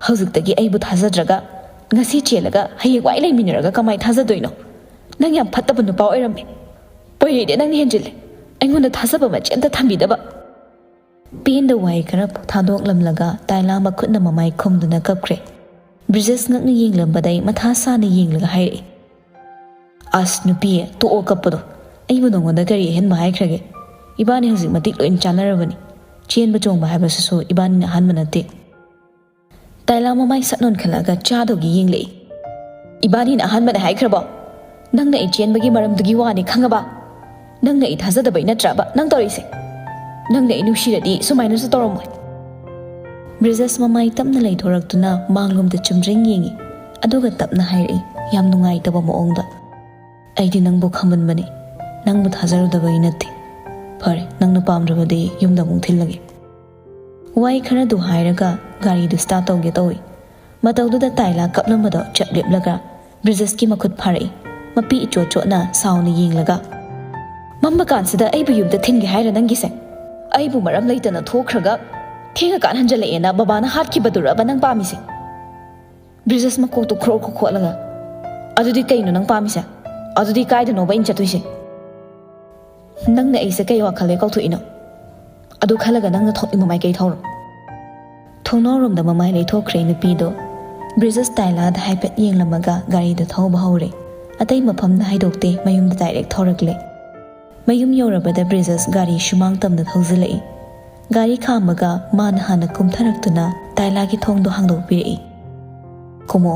"ꯍꯧꯖꯤꯛꯇꯒꯤ ꯑꯩꯕꯨ ꯊꯥꯖꯗ꯭ꯔꯒ ꯉꯁꯤ ꯆꯦꯜꯂꯒ ꯍꯌꯦꯡꯋꯥꯏ ꯂꯩꯃꯤꯟꯅꯔꯒ ꯀꯃꯥꯏ ꯊꯥꯖꯗꯣꯏꯅꯣ? ꯅꯪ ꯌꯥꯝ ꯐꯠꯇꯕ ꯅꯨꯄꯥ ꯑꯣꯏꯔꯝꯃꯦ꯫ ꯄꯣꯏꯔꯩꯗꯤ ꯅꯪꯅ ꯍꯦꯟꯖꯤꯜꯂꯦ꯫ ꯑꯩꯉꯣꯟꯗ ꯊꯥꯖꯕ ꯃꯆꯦ ꯑꯝꯇ ꯊꯝꯕꯤꯗꯕ"꯫ ꯄꯦꯟꯗ ꯋꯥꯍꯩ ꯈꯔ ꯊꯥꯗꯣꯛꯂꯝꯂꯒ ꯇꯥꯏꯂꯥ ꯃꯈꯨꯠꯅ ꯃꯃꯥꯏ ꯈꯨꯝꯗꯨꯅ ꯀꯞꯈ꯭ꯔꯦ꯫ ꯕ꯭ꯔꯤꯖꯦꯁ ꯉꯛꯅ ꯌꯦꯡꯂꯝꯕꯗꯩ ꯃꯊꯥ ꯁꯥꯅ ꯌꯦꯡꯂꯒ ꯍꯥꯏꯔꯛꯏ, "ꯑꯁ ꯅꯨꯄꯤ, ꯇꯣꯛꯑꯣ ꯀꯞꯄꯗꯣ꯫ ꯑꯩꯕꯨ ꯅꯉꯣꯟꯗ ꯀꯔꯤ ꯑꯍꯦꯟꯕ ꯍꯥꯏꯈ꯭ꯔꯒꯦ? ꯏꯕꯥꯅꯤ ꯍꯧꯖꯤꯛ ꯃꯇꯤꯛ ꯂꯣꯏꯅ ꯆꯥꯟꯅꯔꯕꯅꯤ꯫ ꯆꯦꯟꯕ ꯆꯣꯡꯕ ꯍꯥꯏꯕꯁꯤꯁꯨ ꯏꯕꯥꯅꯤꯅ ꯑꯍꯥꯟꯕ ꯅꯠꯇꯦ"꯫ ꯇꯥꯏꯂꯥ ꯃꯃꯥꯏ ꯁꯠ ꯅꯣꯟꯈꯠꯂꯒ ꯆꯥꯗꯧꯒꯤ ꯌꯦꯡꯂꯛꯏ꯫ "ꯏꯕꯥꯅꯤꯅ ꯑꯍꯥꯟꯕꯅꯦ ꯍꯥꯏꯈ꯭ꯔꯕꯣ? "ꯅꯪꯅ ꯑꯩ ꯆꯦꯟꯕꯒꯤ ꯃꯔꯝꯗꯨꯒꯤ ꯋꯥꯅꯤ, ꯈꯪꯉꯕ? ꯅꯪꯅ ꯑꯩ ꯊꯥꯖꯗꯕꯩ ꯅꯠꯇ꯭ꯔꯕ ꯅꯪ ꯇꯧꯔꯤꯁꯦ? ꯅꯪꯅ ꯑꯩ ꯅꯨꯡꯁꯤꯔꯗꯤ ꯁꯨꯃꯥꯏꯅꯁꯨ ꯇꯧꯔꯝꯃꯣꯏ꯫" ꯕ꯭ꯔꯤꯖꯦꯁ ꯃꯃꯥꯏ ꯇꯞꯅ ꯂꯩꯊꯣꯔꯛꯇꯨꯅ ꯃꯥꯡꯂꯣꯝꯗ ꯆꯨꯝꯗ꯭ꯔꯤꯡ ꯌꯦꯡꯉꯤ, ꯑꯗꯨꯒ ꯇꯞꯅ ꯍꯥꯏꯔꯛꯏ, ꯌꯥꯝ ꯅꯨꯡꯉꯥꯏꯇꯕ ꯃꯑꯣꯡꯗ, "ꯑꯩꯗꯤ ꯅꯪꯕꯨ ꯈꯪꯃꯟꯕꯅꯤ, ꯅꯪꯕꯨ ꯊꯥꯖꯔꯨꯗꯕꯒꯤ ꯅꯠꯇꯦ꯫ ꯐꯔꯦ, ꯅꯪꯅ ꯄꯥꯝꯗ꯭ꯔꯕꯗꯤ ꯌꯨꯝꯗ ꯑꯃꯨꯛ ꯊꯤꯜꯂꯒꯦ꯫" ꯋꯥꯍꯩ ꯈꯔꯗꯨ ꯍꯥꯏꯔꯒ ꯒꯥꯔꯤꯗꯨ ꯁ꯭ꯇꯥꯔꯠ ꯇꯧꯒꯦ ꯇꯧꯏ꯫ ꯃꯇꯧꯗꯨꯗ ꯇꯥꯏꯂꯥ ꯀꯞꯂꯝꯕꯗꯣ ꯆꯞ ꯂꯦꯞꯂꯒ ꯕ꯭ꯔꯤꯖꯦꯁꯀꯤ ꯃꯈꯨꯠ ꯐꯥꯔꯛꯏ꯫ ꯃꯄꯤ ꯏꯆꯣꯠ ꯆꯣꯠꯅ ꯁꯥꯎꯅ ꯌꯦꯡꯂꯒ, "ꯃꯝꯕ ꯀꯥꯟꯁꯤꯗ ꯑꯩꯕꯨ ꯌꯨꯝꯗ ꯊꯤꯟꯒꯦ ꯍꯥꯏꯔ ꯅꯪꯒꯤꯁꯦ? ꯑꯩꯕꯨ ꯃꯔꯝ ꯂꯩꯇꯅ ꯊꯣꯛꯈ꯭ꯔꯒ ꯊꯦꯡꯉꯀꯥꯟ ꯍꯟꯖꯜꯂꯛꯑꯦꯅ ꯕꯕꯥꯅ ꯍꯥꯠꯈꯤꯕꯗꯨꯔꯕ ꯅꯪ ꯄꯥꯝꯃꯤꯁꯦ?" ꯕ꯭ꯔꯤꯖꯦꯁ ꯃꯀꯣꯛꯇꯨ ꯈ꯭ꯔꯣꯛ ꯈ꯭ꯔꯣꯛ ꯈꯣꯠꯂꯒ, "ꯑꯗꯨꯗꯤ ꯀꯩꯅꯣ ꯅꯪ ꯄꯥꯝꯃꯤꯁꯦ? ꯑꯗꯨꯗꯤ ꯀꯥꯏꯗꯅꯣꯕ ꯑꯩꯅ ꯆꯠꯇꯣꯏꯁꯦ? ꯅꯪꯅ ꯑꯩꯁꯦ ꯀꯩ ꯋꯥꯈꯜꯗ ꯀꯧꯊꯣꯛꯏꯅꯣ? ꯑꯗꯨ ꯈꯜꯂꯒ ꯅꯪꯅ ꯊꯣꯛꯅꯤꯡꯕ ꯃꯥꯏꯀꯩ ꯊꯧꯔꯣ꯫" ꯊꯣꯡꯅꯥꯎꯔꯣꯝꯗ ꯃꯃꯥꯏ ꯂꯩꯊꯣꯛꯈ꯭ꯔꯦ ꯅꯨꯄꯤꯗꯣ꯫ ꯕ꯭ꯔꯤꯖꯦꯁ ꯇꯥꯏꯂꯥꯗ ꯍꯥꯏꯐꯦꯠ ꯌꯦꯡꯂꯝꯃꯒ ꯒꯥꯔꯤꯗꯨ ꯊꯧꯕ ꯍꯧꯔꯦ꯫ ꯑꯇꯩ ꯃꯐꯝꯗ ꯍꯥꯏꯗꯣꯛꯇꯦ, ꯃꯌꯨꯝꯗ ꯗꯥꯏꯔꯦꯛ ꯊꯧꯔꯛꯂꯦ꯫ ꯃꯌꯨꯝ ꯌꯧꯔꯕꯗ ꯕ꯭ꯔꯤꯖꯦꯁ ꯒꯥꯔꯤ ꯁꯨꯃꯥꯡ ꯇꯝꯅ ꯊꯧꯖꯤꯜꯂꯛꯏ꯫ ꯒꯥꯔꯤ ꯈꯥꯝꯃꯒ ꯃꯥꯅ ꯍꯥꯟꯅ ꯀꯨꯝꯊꯔꯛꯇꯨꯅ ꯇꯥꯏꯂꯥꯒꯤ ꯊꯣꯡꯗꯣ ꯍꯥꯡꯗꯣꯛꯄꯤꯔꯛꯏ꯫ "ꯀꯨꯝꯃꯣ꯫"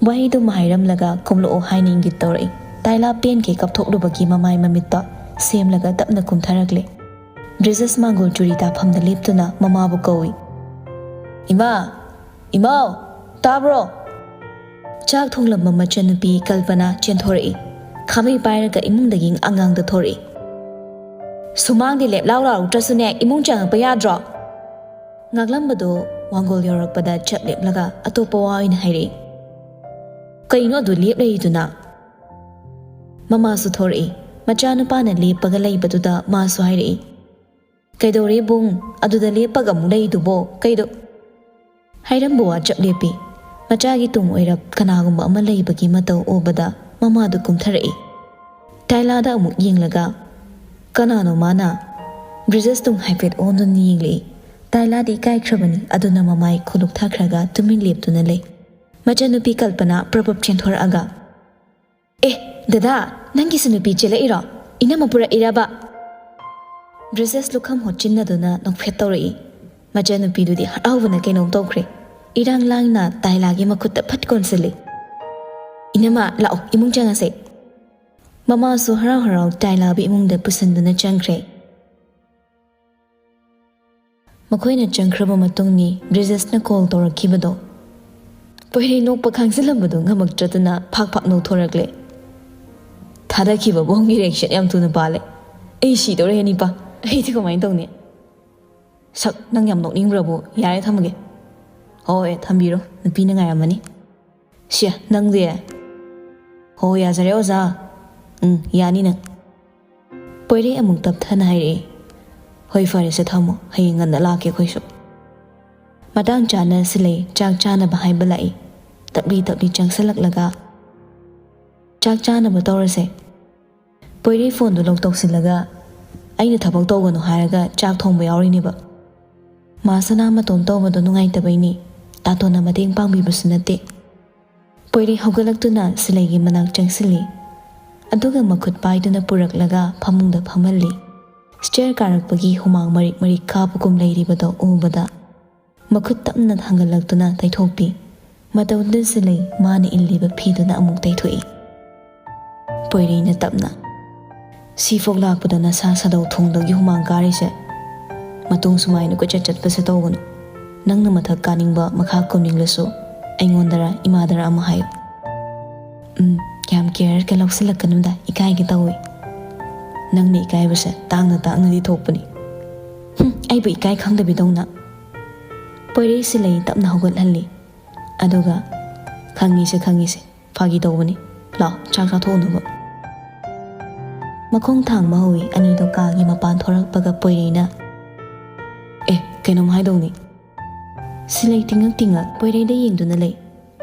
ꯋꯥꯍꯩꯗꯨꯃ ꯍꯥꯏꯔꯝꯂꯒ ꯀꯨꯝꯂꯛꯑꯣ ꯍꯥꯏꯅ ꯏꯪꯒꯤꯠ ꯇꯧꯔꯛꯏ꯫ ꯇꯥꯏꯂꯥ ꯄꯦꯟꯈꯩ ꯀꯞꯊꯣꯛꯂꯨꯕꯒꯤ ꯃꯃꯥꯏ ꯃꯃꯤꯠꯇ ꯁꯦꯝꯂꯒ ꯇꯞꯅ ꯀꯨꯝꯊꯔꯛꯂꯦ꯫ ꯕ꯭ꯔꯤꯖꯦꯁ ꯃꯥꯡꯒꯣꯜ ꯆꯨꯔꯤ ꯇꯥꯐꯝꯗ ꯂꯦꯞꯇꯨꯅ ꯃꯃꯥꯕꯨ ꯀꯧꯏ꯫ "ꯏꯃꯥ! ꯏꯃꯥꯎ! ꯇꯥꯕ꯭ꯔꯣ?" ꯆꯥꯛ ꯊꯣꯡꯂꯝꯕ ꯃꯆꯟꯅꯨꯄꯤ ꯀꯜꯄꯅꯥ ꯆꯦꯟꯊꯣꯔꯛꯏ꯫ ꯈꯥꯕꯩ ꯄꯥꯏꯔꯒ ꯏꯃꯨꯡꯗꯒꯤ ꯑꯉꯥꯡꯗ ꯊꯣꯔꯛꯏ꯫ "ꯁꯨꯃꯥꯡꯗꯤ ꯂꯦꯞ ꯂꯥꯎ ꯂꯥꯎꯔꯛꯇ꯭ꯔꯁꯨꯅꯦ, ꯏꯃꯨꯡ ꯆꯪꯉꯛꯄ ꯌꯥꯗ꯭ꯔꯣ?" ꯉꯥꯛꯂꯝꯕꯗꯣ ꯋꯥꯡꯒꯣꯜ ꯌꯧꯔꯛꯄꯗ ꯆꯞ ꯂꯦꯞꯂꯒ ꯑꯇꯣꯞꯄ ꯋꯥ ꯑꯣꯏꯅ ꯍꯥꯏꯔꯛꯏ꯫ "ꯀꯩꯅꯣ ꯑꯗꯨ ꯂꯦꯞ ꯂꯩꯔꯤꯗꯨꯅ?" ꯃꯃꯥꯁꯨ ꯊꯣꯔꯛꯏ꯫ ꯃꯆꯥꯅꯨꯄꯥꯅ ꯂꯦꯞꯄꯒ ꯂꯩꯕꯗꯨꯗ ꯃꯥꯁꯨ ꯍꯥꯏꯔꯛꯏ꯫ "ꯀꯩꯗꯧꯔꯦ ꯕꯨꯡ? ꯑꯗꯨꯗ ꯂꯦꯞꯄꯒ ꯑꯃꯨꯛ ꯂꯩꯗꯨꯕꯣ? ꯀꯩꯗꯧ-" ꯍꯥꯏꯔꯝꯕ ꯋꯥ ꯆꯞ ꯂꯦꯞꯄꯤ꯫ ꯃꯆꯥꯒꯤ ꯇꯨꯡ ꯑꯣꯏꯔꯞ ꯀꯅꯥꯒꯨꯝꯕ ꯑꯃ ꯂꯩꯕꯒꯤ ꯃꯇꯧ ꯎꯕꯗ ꯃꯃꯥꯗꯨ ꯀꯨꯝꯊꯔꯛꯏ꯫ ꯇꯥꯏꯂꯥꯗ ꯑꯃꯨꯛ ꯌꯦꯡꯂꯒ, "ꯀꯅꯥꯅꯣ ꯃꯥꯅ?" ꯕ꯭ꯔꯤꯖꯦꯁ ꯇꯨꯡ ꯍꯥꯏꯐꯦꯠ ꯑꯣꯟꯗꯨꯅ ꯌꯦꯡꯂꯛꯏ꯫ ꯇꯥꯏꯂꯥꯗꯤ ꯏꯀꯥꯏꯈ꯭ꯔꯕꯅꯤ, ꯑꯗꯨꯅ ꯃꯃꯥꯏ ꯈꯨꯂꯨꯛ ꯊꯥꯈ꯭ꯔꯒ ꯇꯨꯃꯤꯟ ꯂꯦꯞꯇꯨꯅ ꯂꯩ꯫ ꯃꯆꯟꯅꯨꯄꯤ ꯀꯜꯄꯅꯥ ꯄ꯭ꯔꯞ ꯄ꯭ꯔꯞ ꯆꯦꯟꯊꯣꯔꯛꯑꯒ, "ꯑꯦ, ꯗꯗꯥ, ꯅꯪꯒꯤꯁꯨ ꯅꯨꯄꯤ ꯆꯦꯜꯂꯛꯏꯔꯣ? ꯏꯅꯝꯃ ꯄꯨꯔꯛꯏꯔꯕ?" ꯕ꯭ꯔꯤꯖꯦꯁ ꯂꯨꯈꯝ ꯍꯣꯠꯆꯤꯟꯅꯗꯨꯅ ꯅꯣꯛꯐꯦꯠ ꯇꯧꯔꯛꯏ꯫ ꯃꯆꯟꯅꯨꯄꯤꯗꯨꯗꯤ ꯍꯔꯥꯎꯕꯅ ꯀꯩꯅꯣꯝ ꯇꯧꯈ꯭ꯔꯦ꯫ ꯏꯔꯥꯡ ꯂꯥꯡꯅ ꯇꯥꯏꯂꯥꯒꯤ ꯃꯈꯨꯠꯇ ꯐꯠ ꯀꯣꯟꯁꯤꯜꯂꯤ꯫ ꯏꯅꯝꯃ, ꯂꯥꯛꯑꯣ, ꯏꯃꯨꯡ ꯆꯪꯉꯁꯦ꯫ ꯃꯃꯥꯁꯨ ꯍꯔꯥꯎ ꯍꯔꯥꯎ ꯇꯥꯏꯂꯥꯕꯨ ꯏꯃꯨꯡꯗ ꯄꯨꯁꯤꯟꯗꯨꯅ ꯆꯪꯈ꯭ꯔꯦ꯫ ꯃꯈꯣꯏꯅ ꯆꯪꯈ꯭ꯔꯕ ꯃꯇꯨꯡꯅꯤ ꯕ꯭ꯔꯤꯖꯦꯁꯅ ꯀꯣꯜ ꯇꯧꯔꯛꯈꯤꯕꯗꯣ꯫ ꯄꯣꯏꯔꯩ ꯅꯣꯛꯄ ꯈꯥꯡꯖꯤꯜꯂꯝꯕꯗꯨ ꯉꯝꯃꯛꯇ꯭ꯔꯗꯨꯅ ꯐꯥꯛ ꯐꯥꯛ ꯅꯣꯛꯊꯣꯔꯛꯂꯦ꯫ ꯊꯥꯗꯈꯤꯕ ꯕꯣꯝꯒꯤ ꯔꯤꯌꯦꯛꯁꯟ ꯌꯥꯝ ꯊꯨꯅ ꯄꯥꯜꯂꯦ꯫ ꯑꯩ ꯁꯤꯗꯧꯔꯦ ꯅꯤꯄꯥ꯫ ꯑꯩꯗꯤ ꯀꯃꯥꯏꯅ ꯇꯧꯅꯤ? ꯁꯛ, ꯅꯪ ꯌꯥꯝ ꯅꯣꯛꯅꯤꯡꯕ꯭ꯔꯕꯨ? ꯌꯥꯔꯦ, ꯊꯝꯃꯒꯦ꯫ ꯍꯣꯏ, ꯊꯝꯕꯤꯔꯣ, ꯅꯨꯄꯤꯅ ꯉꯥꯏꯔꯝꯃꯅꯤ꯫ ꯁꯤꯌꯥ, ꯅꯪꯗꯤ? ꯍꯣ, ꯌꯥꯖꯔꯦ ꯑꯣꯖꯥ꯫ ꯎꯝ, ꯌꯥꯅꯤ ꯅꯪ꯫ ꯄꯣꯏꯔꯩ ꯑꯃꯨꯛ ꯇꯞꯊꯅ ꯍꯥꯏꯔꯛꯏ꯫ ꯍꯣꯏ, ꯐꯔꯦꯁꯦ, ꯊꯝꯃꯣ, ꯍꯌꯦꯡ ꯉꯟꯅ ꯂꯥꯛꯀꯦ ꯑꯩꯈꯣꯏꯁꯨ꯫ ꯃꯇꯥꯡ ꯆꯥꯅ ꯁꯤꯂꯩ ꯆꯥꯛ ꯆꯥꯅꯕ ꯍꯥꯏꯕ ꯂꯥꯛꯏ꯫ ꯇꯞꯂꯤ ꯇꯞꯂꯤ ꯆꯪꯁꯤꯜꯂꯛꯂꯒ, ꯆꯥꯛ ꯆꯥꯅꯕ ꯇꯧꯔꯁꯦ꯫ ꯄꯣꯏꯔꯩ ꯐꯣꯟꯗꯨ ꯂꯣꯛ ꯇꯧꯁꯤꯜꯂꯒ, ꯑꯩꯅ ꯊꯕꯛ ꯇꯧꯒꯅꯨ ꯍꯥꯏꯔꯒ ꯆꯥꯛ ꯊꯣꯡꯕ ꯌꯥꯎꯔꯤꯅꯦꯕ꯫ ꯃꯥ ꯁꯅꯥ ꯃꯇꯣꯝ ꯇꯧꯕꯗꯣ ꯅꯨꯡꯉꯥꯏꯇꯕꯩꯅꯦ, ꯇꯥꯇꯣꯟꯅ ꯃꯇꯦꯡ ꯄꯥꯡꯕꯤꯕꯁꯨ ꯅꯠꯇꯦ꯫ ꯄꯣꯏꯔꯩ ꯍꯧꯒꯠꯂꯛꯇꯨꯅ ꯁꯤꯂꯩꯒꯤ ꯃꯅꯥꯛ ꯆꯪꯁꯤꯜꯂꯤ꯫ ꯑꯗꯨꯒ ꯃꯈꯨꯠ ꯄꯥꯏꯗꯨꯅ ꯄꯨꯔꯛꯂꯒ ꯐꯃꯨꯡꯗ ꯐꯝꯍꯜꯂꯤ꯫ ꯁ꯭ꯇꯦꯌꯔ ꯀꯥꯔꯛꯄꯒꯤ ꯍꯨꯃꯥꯡ ꯃꯔꯤꯛ ꯃꯔꯤꯛ ꯀꯥꯕꯒꯨꯝ ꯂꯩꯔꯤꯕꯗꯣ ꯎꯕꯗ ꯃꯈꯨꯠ ꯇꯞꯅ ꯊꯥꯡꯒꯠꯂꯛꯇꯨꯅ ꯇꯩꯊꯣꯛꯄꯤ꯫ ꯃꯇꯧꯗꯨꯗ ꯁꯤꯂꯩ ꯃꯥꯅ ꯏꯜꯂꯤꯕ ꯐꯤꯗꯨꯅ ꯑꯃꯨꯛ ꯇꯩꯊꯣꯛꯏ꯫ ꯄꯣꯏꯔꯩꯅ ꯇꯞꯅ, "ꯁꯤꯐꯥꯎ ꯂꯥꯛꯄꯗ ꯅꯁꯥ ꯁꯥꯗꯧ ꯊꯣꯡꯗꯒꯤ ꯍꯨꯃꯥꯡ ꯀꯥꯔꯤꯁꯦ? ꯃꯇꯨꯡ ꯁꯨꯃꯥꯏꯅ ꯀꯣꯏꯆꯠ ꯆꯠꯄꯁꯦ ꯇꯧꯒꯅꯨ꯫ ꯅꯪꯅ ꯃꯊꯛ ꯀꯥꯅꯤꯡꯕ, ꯃꯈꯥ ꯀꯨꯝꯅꯤꯡꯂꯁꯨ ꯑꯩꯉꯣꯟꯗꯔ ꯏꯃꯥꯗꯔ ꯑꯃ ꯍꯥꯏꯌꯨ꯫" "ꯎꯝ, ꯌꯥꯝ ꯀꯦꯌꯔꯒ ꯂꯧꯁꯤꯜꯂꯛꯀꯅꯨꯗ, ꯏꯀꯥꯏꯒꯦ ꯇꯧꯏ꯫" "ꯅꯪꯅ ꯏꯀꯥꯏꯕꯁꯦ ꯇꯥꯡꯅ ꯇꯥꯡꯅꯗꯤ ꯊꯣꯛꯄꯅꯤ꯫" "ꯍꯨꯝ, ꯑꯩꯕꯨ ꯏꯀꯥꯏ ꯈꯪꯗꯕꯤꯗꯧꯅ꯫" ꯄꯣꯏꯔꯩ ꯁꯤꯂꯩ ꯇꯞꯅ ꯍꯧꯒꯠꯍꯜꯂꯤ꯫ ꯑꯗꯨꯒ, "ꯈꯪꯉꯤꯁꯦ, ꯈꯪꯉꯤꯁꯦ, ꯐꯥꯒꯤ ꯇꯧꯕꯅꯤ꯫ ꯂꯥꯛꯑꯣ, ꯆꯥꯛ ꯆꯥꯊꯣꯛꯎꯅꯕ꯫" ꯃꯈꯣꯡ ꯊꯥꯡꯕ ꯍꯧꯏ꯫ ꯑꯅꯤꯗꯣ ꯀꯥꯒꯤ ꯃꯄꯥꯟ ꯊꯣꯔꯛꯄꯒ ꯄꯣꯏꯔꯩꯅ, "ꯑꯦ, ꯀꯩꯅꯣꯝ ꯍꯥꯏꯗꯧꯅꯤ꯫" ꯁꯤꯂꯩ ꯇꯤꯡꯉꯛ ꯇꯤꯡꯉꯛ ꯄꯣꯏꯔꯩꯗ ꯌꯦꯡꯗꯨꯅ ꯂꯩ꯫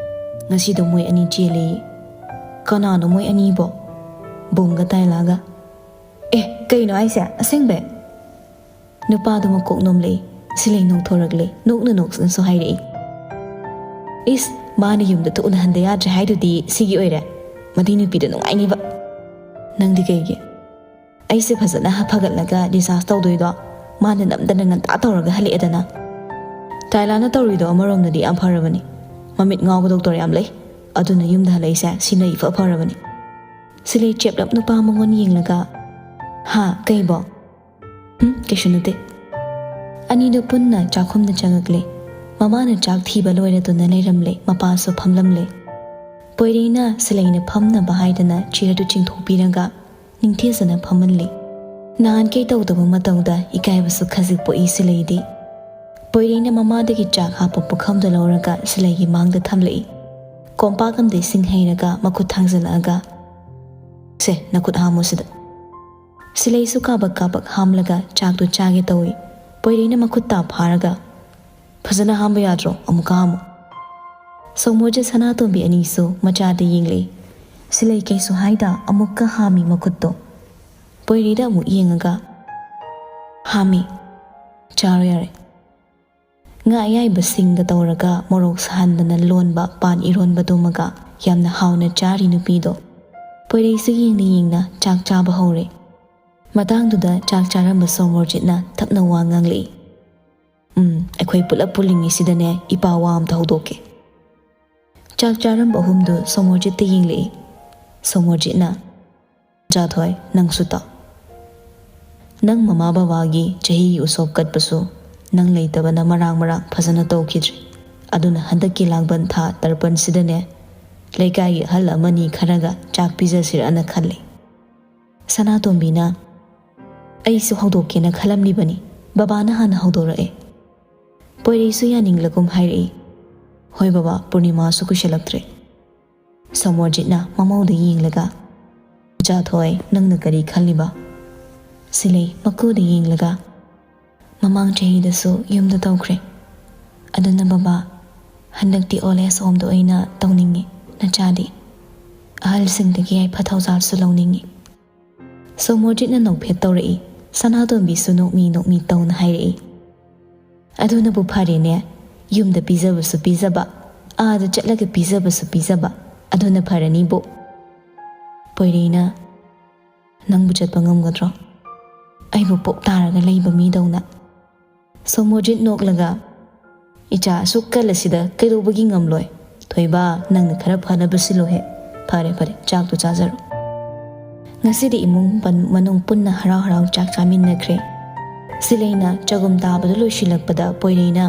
"ꯉꯁꯤꯗꯣ ꯃꯣꯏ ꯑꯅꯤ ꯆꯦꯜꯂꯦꯌꯦ꯫" "ꯀꯅꯥꯅꯣ ꯃꯣꯏ ꯑꯅꯤꯕꯣ?" "ꯕꯨꯡꯒ ꯇꯥꯏꯂꯥꯒ꯫" "ꯑꯦ, ꯀꯩꯅꯣ ꯍꯥꯏꯁꯦ? ꯑꯁꯦꯡꯕꯩ?" ꯅꯨꯄꯥꯗꯨ ꯃꯀꯣꯛ ꯅꯣꯝꯂꯛꯏ꯫ ꯁꯤꯂꯩ ꯅꯣꯛꯊꯣꯔꯛꯂꯦ꯫ ꯅꯣꯛꯅ ꯅꯣꯛꯅꯁꯨ ꯍꯥꯏꯔꯛꯏ꯫ "ꯏꯁ, ꯃꯥꯅ ꯌꯨꯝꯗ ꯊꯣꯛꯅ ꯍꯟꯗ ꯌꯥꯗ꯭ꯔꯦ ꯍꯥꯏꯗꯨꯗꯤ ꯁꯤꯒꯤ ꯑꯣꯏꯔꯦ꯫ ꯃꯗꯨꯏ ꯅꯨꯄꯤꯗꯣ ꯅꯨꯡꯉꯥꯏꯅꯤꯕ꯫" "ꯅꯪꯗꯤ ꯀꯩꯒꯤ?" "ꯑꯩꯁꯦ ꯐꯖꯅ ꯐꯒꯠꯂꯒ ꯗꯤꯁꯆꯥꯔꯖ ꯇꯧꯗꯣꯏꯗꯣ ꯃꯥꯅ ꯅꯝꯗꯅ ꯉꯟꯇꯥ ꯇꯧꯔꯒ ꯍꯜꯂꯛꯑꯦꯗꯅ꯫" "ꯇꯥꯏꯂꯥꯅ ꯇꯧꯔꯤꯗꯣ ꯑꯃꯔꯣꯝꯗꯗꯤ ꯌꯥꯝ ꯐꯔꯕꯅꯤ꯫ ꯃꯃꯤꯠ ꯉꯥꯎꯕ ꯗꯣꯛꯇꯔ ꯌꯥꯝ ꯂꯩ꯫ ꯑꯗꯨꯅ ꯌꯨꯝꯗ ꯍꯜꯂꯛꯏꯁꯦ ꯁꯤꯅ ꯏꯐ ꯐꯔꯕꯅꯤ꯫ ꯁꯤꯂꯩ ꯆꯦꯞꯂꯞ ꯅꯨꯄꯥ ꯃꯉꯣꯟ ꯌꯦꯡꯂꯒ, "ꯍꯥ, ꯀꯩꯕꯣ?" "ꯍꯨꯝ, ꯀꯩꯁꯨ ꯅꯠꯇꯦ"꯫ ꯑꯅꯤꯗꯨ ꯄꯨꯟꯅ ꯆꯥꯛꯈꯨꯝꯗ ꯆꯪꯉꯛꯂꯦ꯫ ꯃꯃꯥꯅ ꯆꯥꯛ ꯊꯤꯕ ꯂꯣꯏꯔꯗꯨꯅ ꯂꯩꯔꯝꯂꯦ, ꯃꯄꯥꯁꯨ ꯐꯝꯂꯝꯂꯦ꯫ ꯄꯣꯏꯔꯩꯅ ꯁꯤꯂꯩꯅ ꯐꯝꯅꯕ ꯍꯥꯏꯗꯅ ꯆꯤꯌꯔꯗꯨ ꯆꯤꯡꯊꯣꯛꯄꯤꯔꯒ ꯅꯤꯡꯊꯤꯖꯅ ꯐꯝꯍꯜꯂꯤ꯫ ꯅꯍꯥꯟꯈꯩ ꯇꯧꯗꯕ ꯃꯇꯧꯗ ꯏꯀꯥꯏꯕꯁꯨ ꯈꯖꯤꯛ ꯄꯣꯛꯏ ꯁꯤꯂꯩꯗꯤ꯫ ꯄꯣꯏꯔꯩꯅ ꯃꯃꯥꯗꯒꯤ ꯆꯥꯛ ꯍꯥꯞꯄ ꯄꯨꯈꯝꯗꯨ ꯂꯧꯔꯒ ꯁꯤꯂꯩꯒꯤ ꯃꯥꯡꯗ ꯊꯝꯂꯛꯏ꯫ ꯀꯣꯝꯄꯥꯛ ꯑꯃꯗ ꯏꯁꯤꯡ ꯍꯩꯔꯒ ꯃꯈꯨꯠ ꯊꯥꯡꯖꯜꯂꯛꯑꯒ, "ꯁꯦ, ꯅꯈꯨꯠ ꯍꯥꯝꯃꯨ ꯁꯤꯗ"꯫ ꯁꯤꯂꯩꯁꯨ ꯀꯥꯕꯛ ꯀꯥꯕꯛ ꯍꯥꯝꯂꯒ ꯆꯥꯛꯇꯨ ꯆꯥꯒꯦ ꯇꯧꯏ꯫ ꯄꯣꯏꯔꯩꯅ ꯃꯈꯨꯠ ꯇꯥ ꯐꯥꯔꯒ, "ꯐꯖꯅ ꯍꯥꯝꯕ ꯌꯥꯗ꯭ꯔꯣ? ꯑꯃꯨꯛꯀ ꯍꯥꯝꯃꯨ"꯫ ꯁꯣꯃꯣꯔꯖꯤꯠ ꯁꯅꯥꯇꯣꯝꯕꯤ ꯑꯅꯤꯁꯨ ꯃꯆꯥꯗ ꯌꯦꯡꯂꯛꯏ꯫ ꯁꯤꯂꯩ ꯀꯩꯁꯨ ꯍꯥꯏꯗ ꯑꯃꯨꯛꯀ ꯍꯥꯝꯃꯤ ꯃꯈꯨꯠꯇꯣ꯫ ꯄꯣꯏꯔꯩꯗ ꯑꯃꯨꯛ ꯌꯦꯡꯉꯒ, "ꯍꯥꯝꯃꯤ꯫ ꯆꯥꯔꯣ ꯌꯥꯔꯦ"꯫ ꯉꯥ ꯑꯌꯥꯏꯕ ꯁꯤꯡꯒ ꯇꯧꯔꯒ ꯃꯣꯔꯣꯛ ꯁꯥꯍꯟꯗꯅ ꯂꯣꯟꯕ ꯄꯥꯟ ꯏꯔꯣꯟꯕꯗꯨꯃꯒ ꯌꯥꯝꯅ ꯍꯥꯎꯅ ꯆꯥꯔꯤ ꯅꯨꯄꯤꯗꯣ꯫ ꯄꯣꯏꯔꯩꯁꯨ ꯌꯦꯡꯅ ꯌꯦꯡꯅ ꯆꯥꯛ ꯆꯥꯕ ꯍꯧꯔꯦ꯫ ꯃꯇꯥꯡꯗꯨꯗ ꯆꯥꯛ ꯆꯥꯔꯝꯕ ꯁꯣꯃꯣꯔꯖꯤꯠꯅ ꯊꯛꯅ ꯋꯥ ꯉꯥꯡꯂꯛꯏ꯫ "ꯎꯝ, ꯑꯩꯈꯣꯏ ꯄꯨꯂꯞ ꯄꯨꯜꯂꯤꯉꯩꯁꯤꯗꯅꯦ ꯏꯄꯥ ꯋꯥ ꯑꯝꯇ ꯍꯧꯗꯣꯛꯀꯦ"꯫ ꯆꯥꯛ ꯆꯥꯔꯝꯕ ꯑꯍꯨꯝꯗꯨ ꯁꯣꯃꯣꯔꯖꯤꯠꯇ ꯌꯦꯡꯂꯛꯏ꯫ ꯁꯣꯃꯣꯔꯖꯤꯠꯅ, "ꯖꯥꯊꯣꯏ, ꯅꯪꯁꯨ ꯇꯥꯎ꯫ ꯅꯪ ꯃꯃꯥ ꯕꯕꯥꯒꯤ ꯆꯍꯤꯒꯤ ꯎꯁꯣꯞ ꯀꯠꯄꯁꯨ ꯅꯪ ꯂꯩꯇꯕꯅ ꯃꯔꯥꯡ ꯃꯔꯥꯡ ꯐꯖꯅ ꯇꯧꯈꯤꯗ꯭ꯔꯦ꯫ ꯑꯗꯨꯅ ꯍꯟꯗꯛꯀꯤ ꯂꯥꯡꯕꯟ ꯊꯥ ꯇꯔꯄꯟꯁꯤꯗꯅꯦ ꯂꯩꯀꯥꯏꯒꯤ ꯑꯍꯜ ꯑꯃꯅꯤ ꯈꯔꯒ ꯆꯥꯛ ꯄꯤꯖꯁꯤꯔꯅ ꯈꯜꯂꯤ"꯫ ꯁꯅꯥꯇꯣꯝꯕꯤꯅ, "ꯑꯩꯁꯨ ꯍꯧꯗꯣꯛꯀꯦꯅ ꯈꯜꯂꯝꯂꯤꯕꯅꯤ, ꯕꯕꯥꯅ ꯍꯥꯟꯅ ꯍꯧꯗꯣꯔꯛꯑꯦ"꯫ ꯄꯣꯏꯔꯩꯁꯨ ꯌꯥꯅꯤꯡꯂꯒꯨꯝ ꯍꯥꯏꯔꯛꯏ, "ꯍꯣꯏ ꯕꯕꯥ, ꯄꯨꯔꯅꯤꯃꯥꯁꯨ ꯀꯨꯏꯁꯜꯂꯛꯇ꯭ꯔꯦ"꯫ ꯁꯣꯃꯣꯔꯖꯤꯠꯅ ꯃꯃꯧꯗ ꯌꯦꯡꯂꯒ, "ꯏꯆꯥꯊꯣꯏ, ꯅꯪꯅ ꯀꯔꯤ ꯈꯜꯂꯤꯕ?" ꯁꯤꯂꯩ ꯃꯀꯨꯗ ꯌꯦꯡꯂꯒ, "ꯃꯃꯥꯡ ꯆꯍꯤꯗꯁꯨ ꯌꯨꯝꯗ ꯇꯧꯈ꯭ꯔꯦ꯫ ꯑꯗꯨꯅ ꯕꯕꯥ, ꯍꯟꯗꯛꯇꯤ ꯑꯣꯜ ꯑꯦꯖ ꯍꯣꯝꯗ ꯑꯣꯏꯅ ꯇꯧꯅꯤꯡꯉꯤ꯫ ꯅꯆꯥꯗꯤ ꯑꯍꯜꯁꯤꯡꯗꯒꯤ ꯌꯥꯏꯐ ꯊꯧꯖꯥꯜꯁꯨ ꯂꯧꯅꯤꯡꯉꯤ"꯫ ꯁꯣꯃꯣꯔꯖꯤꯠꯅ ꯅꯣꯛꯐꯦꯠ ꯇꯧꯔꯛꯏ꯫ ꯁꯅꯥꯇꯣꯝꯕꯤꯁꯨ ꯅꯣꯛꯃꯤ ꯅꯣꯛꯃꯤ ꯇꯧꯅ ꯍꯥꯏꯔꯛꯏ, "ꯑꯗꯨꯅꯕꯨ ꯐꯔꯦꯅꯦ꯫ ꯌꯨꯝꯗ ꯄꯤꯖꯕꯁꯨ ꯄꯤꯖꯕ, ꯑꯥꯗ ꯆꯠꯂꯒ ꯄꯤꯖꯕꯁꯨ ꯄꯤꯖꯕ, ꯑꯗꯨꯅ ꯐꯔꯅꯤꯕꯨ"꯫ ꯄꯣꯏꯔꯩꯅ, "ꯅꯪꯕꯨ ꯆꯠꯄ ꯉꯝꯒꯗ꯭ꯔꯣ? ꯑꯩꯕꯨ ꯄꯣꯞ ꯇꯥꯔꯒ ꯂꯩꯕ ꯃꯤꯗꯧꯅ"꯫ ꯁꯣꯃꯣꯔꯖꯤꯠ ꯅꯣꯛꯂꯒ, "ꯏꯆꯥ ꯑꯁꯨꯛ ꯀꯜꯂꯁꯤꯗ ꯀꯩꯗꯧꯕꯒꯤ ꯉꯝꯂꯣꯏ? "ꯊꯣꯏꯕ, ꯅꯪꯅ ꯈꯔ ꯐꯅꯕ ꯁꯤꯜꯂꯨꯍꯦ꯫ ꯐꯔꯦ, ꯐꯔꯦ, ꯆꯥꯛꯇꯨ ꯆꯥꯖꯔꯣ"꯫ ꯉꯁꯤꯗꯤ ꯏꯃꯨꯡ ꯄꯟ-, ꯃꯅꯨꯡ ꯄꯨꯟꯅ ꯍꯔꯥꯎ ꯍꯔꯥꯎ ꯆꯥꯛ ꯆꯥꯃꯤꯟꯅꯈ꯭ꯔꯦ꯫ ꯁꯤꯂꯩꯅ ꯆꯒꯨꯝ ꯇꯥꯕꯗꯨ ꯂꯣꯏꯁꯤꯜꯂꯛꯄꯗ ꯄꯣꯏꯔꯩꯅ,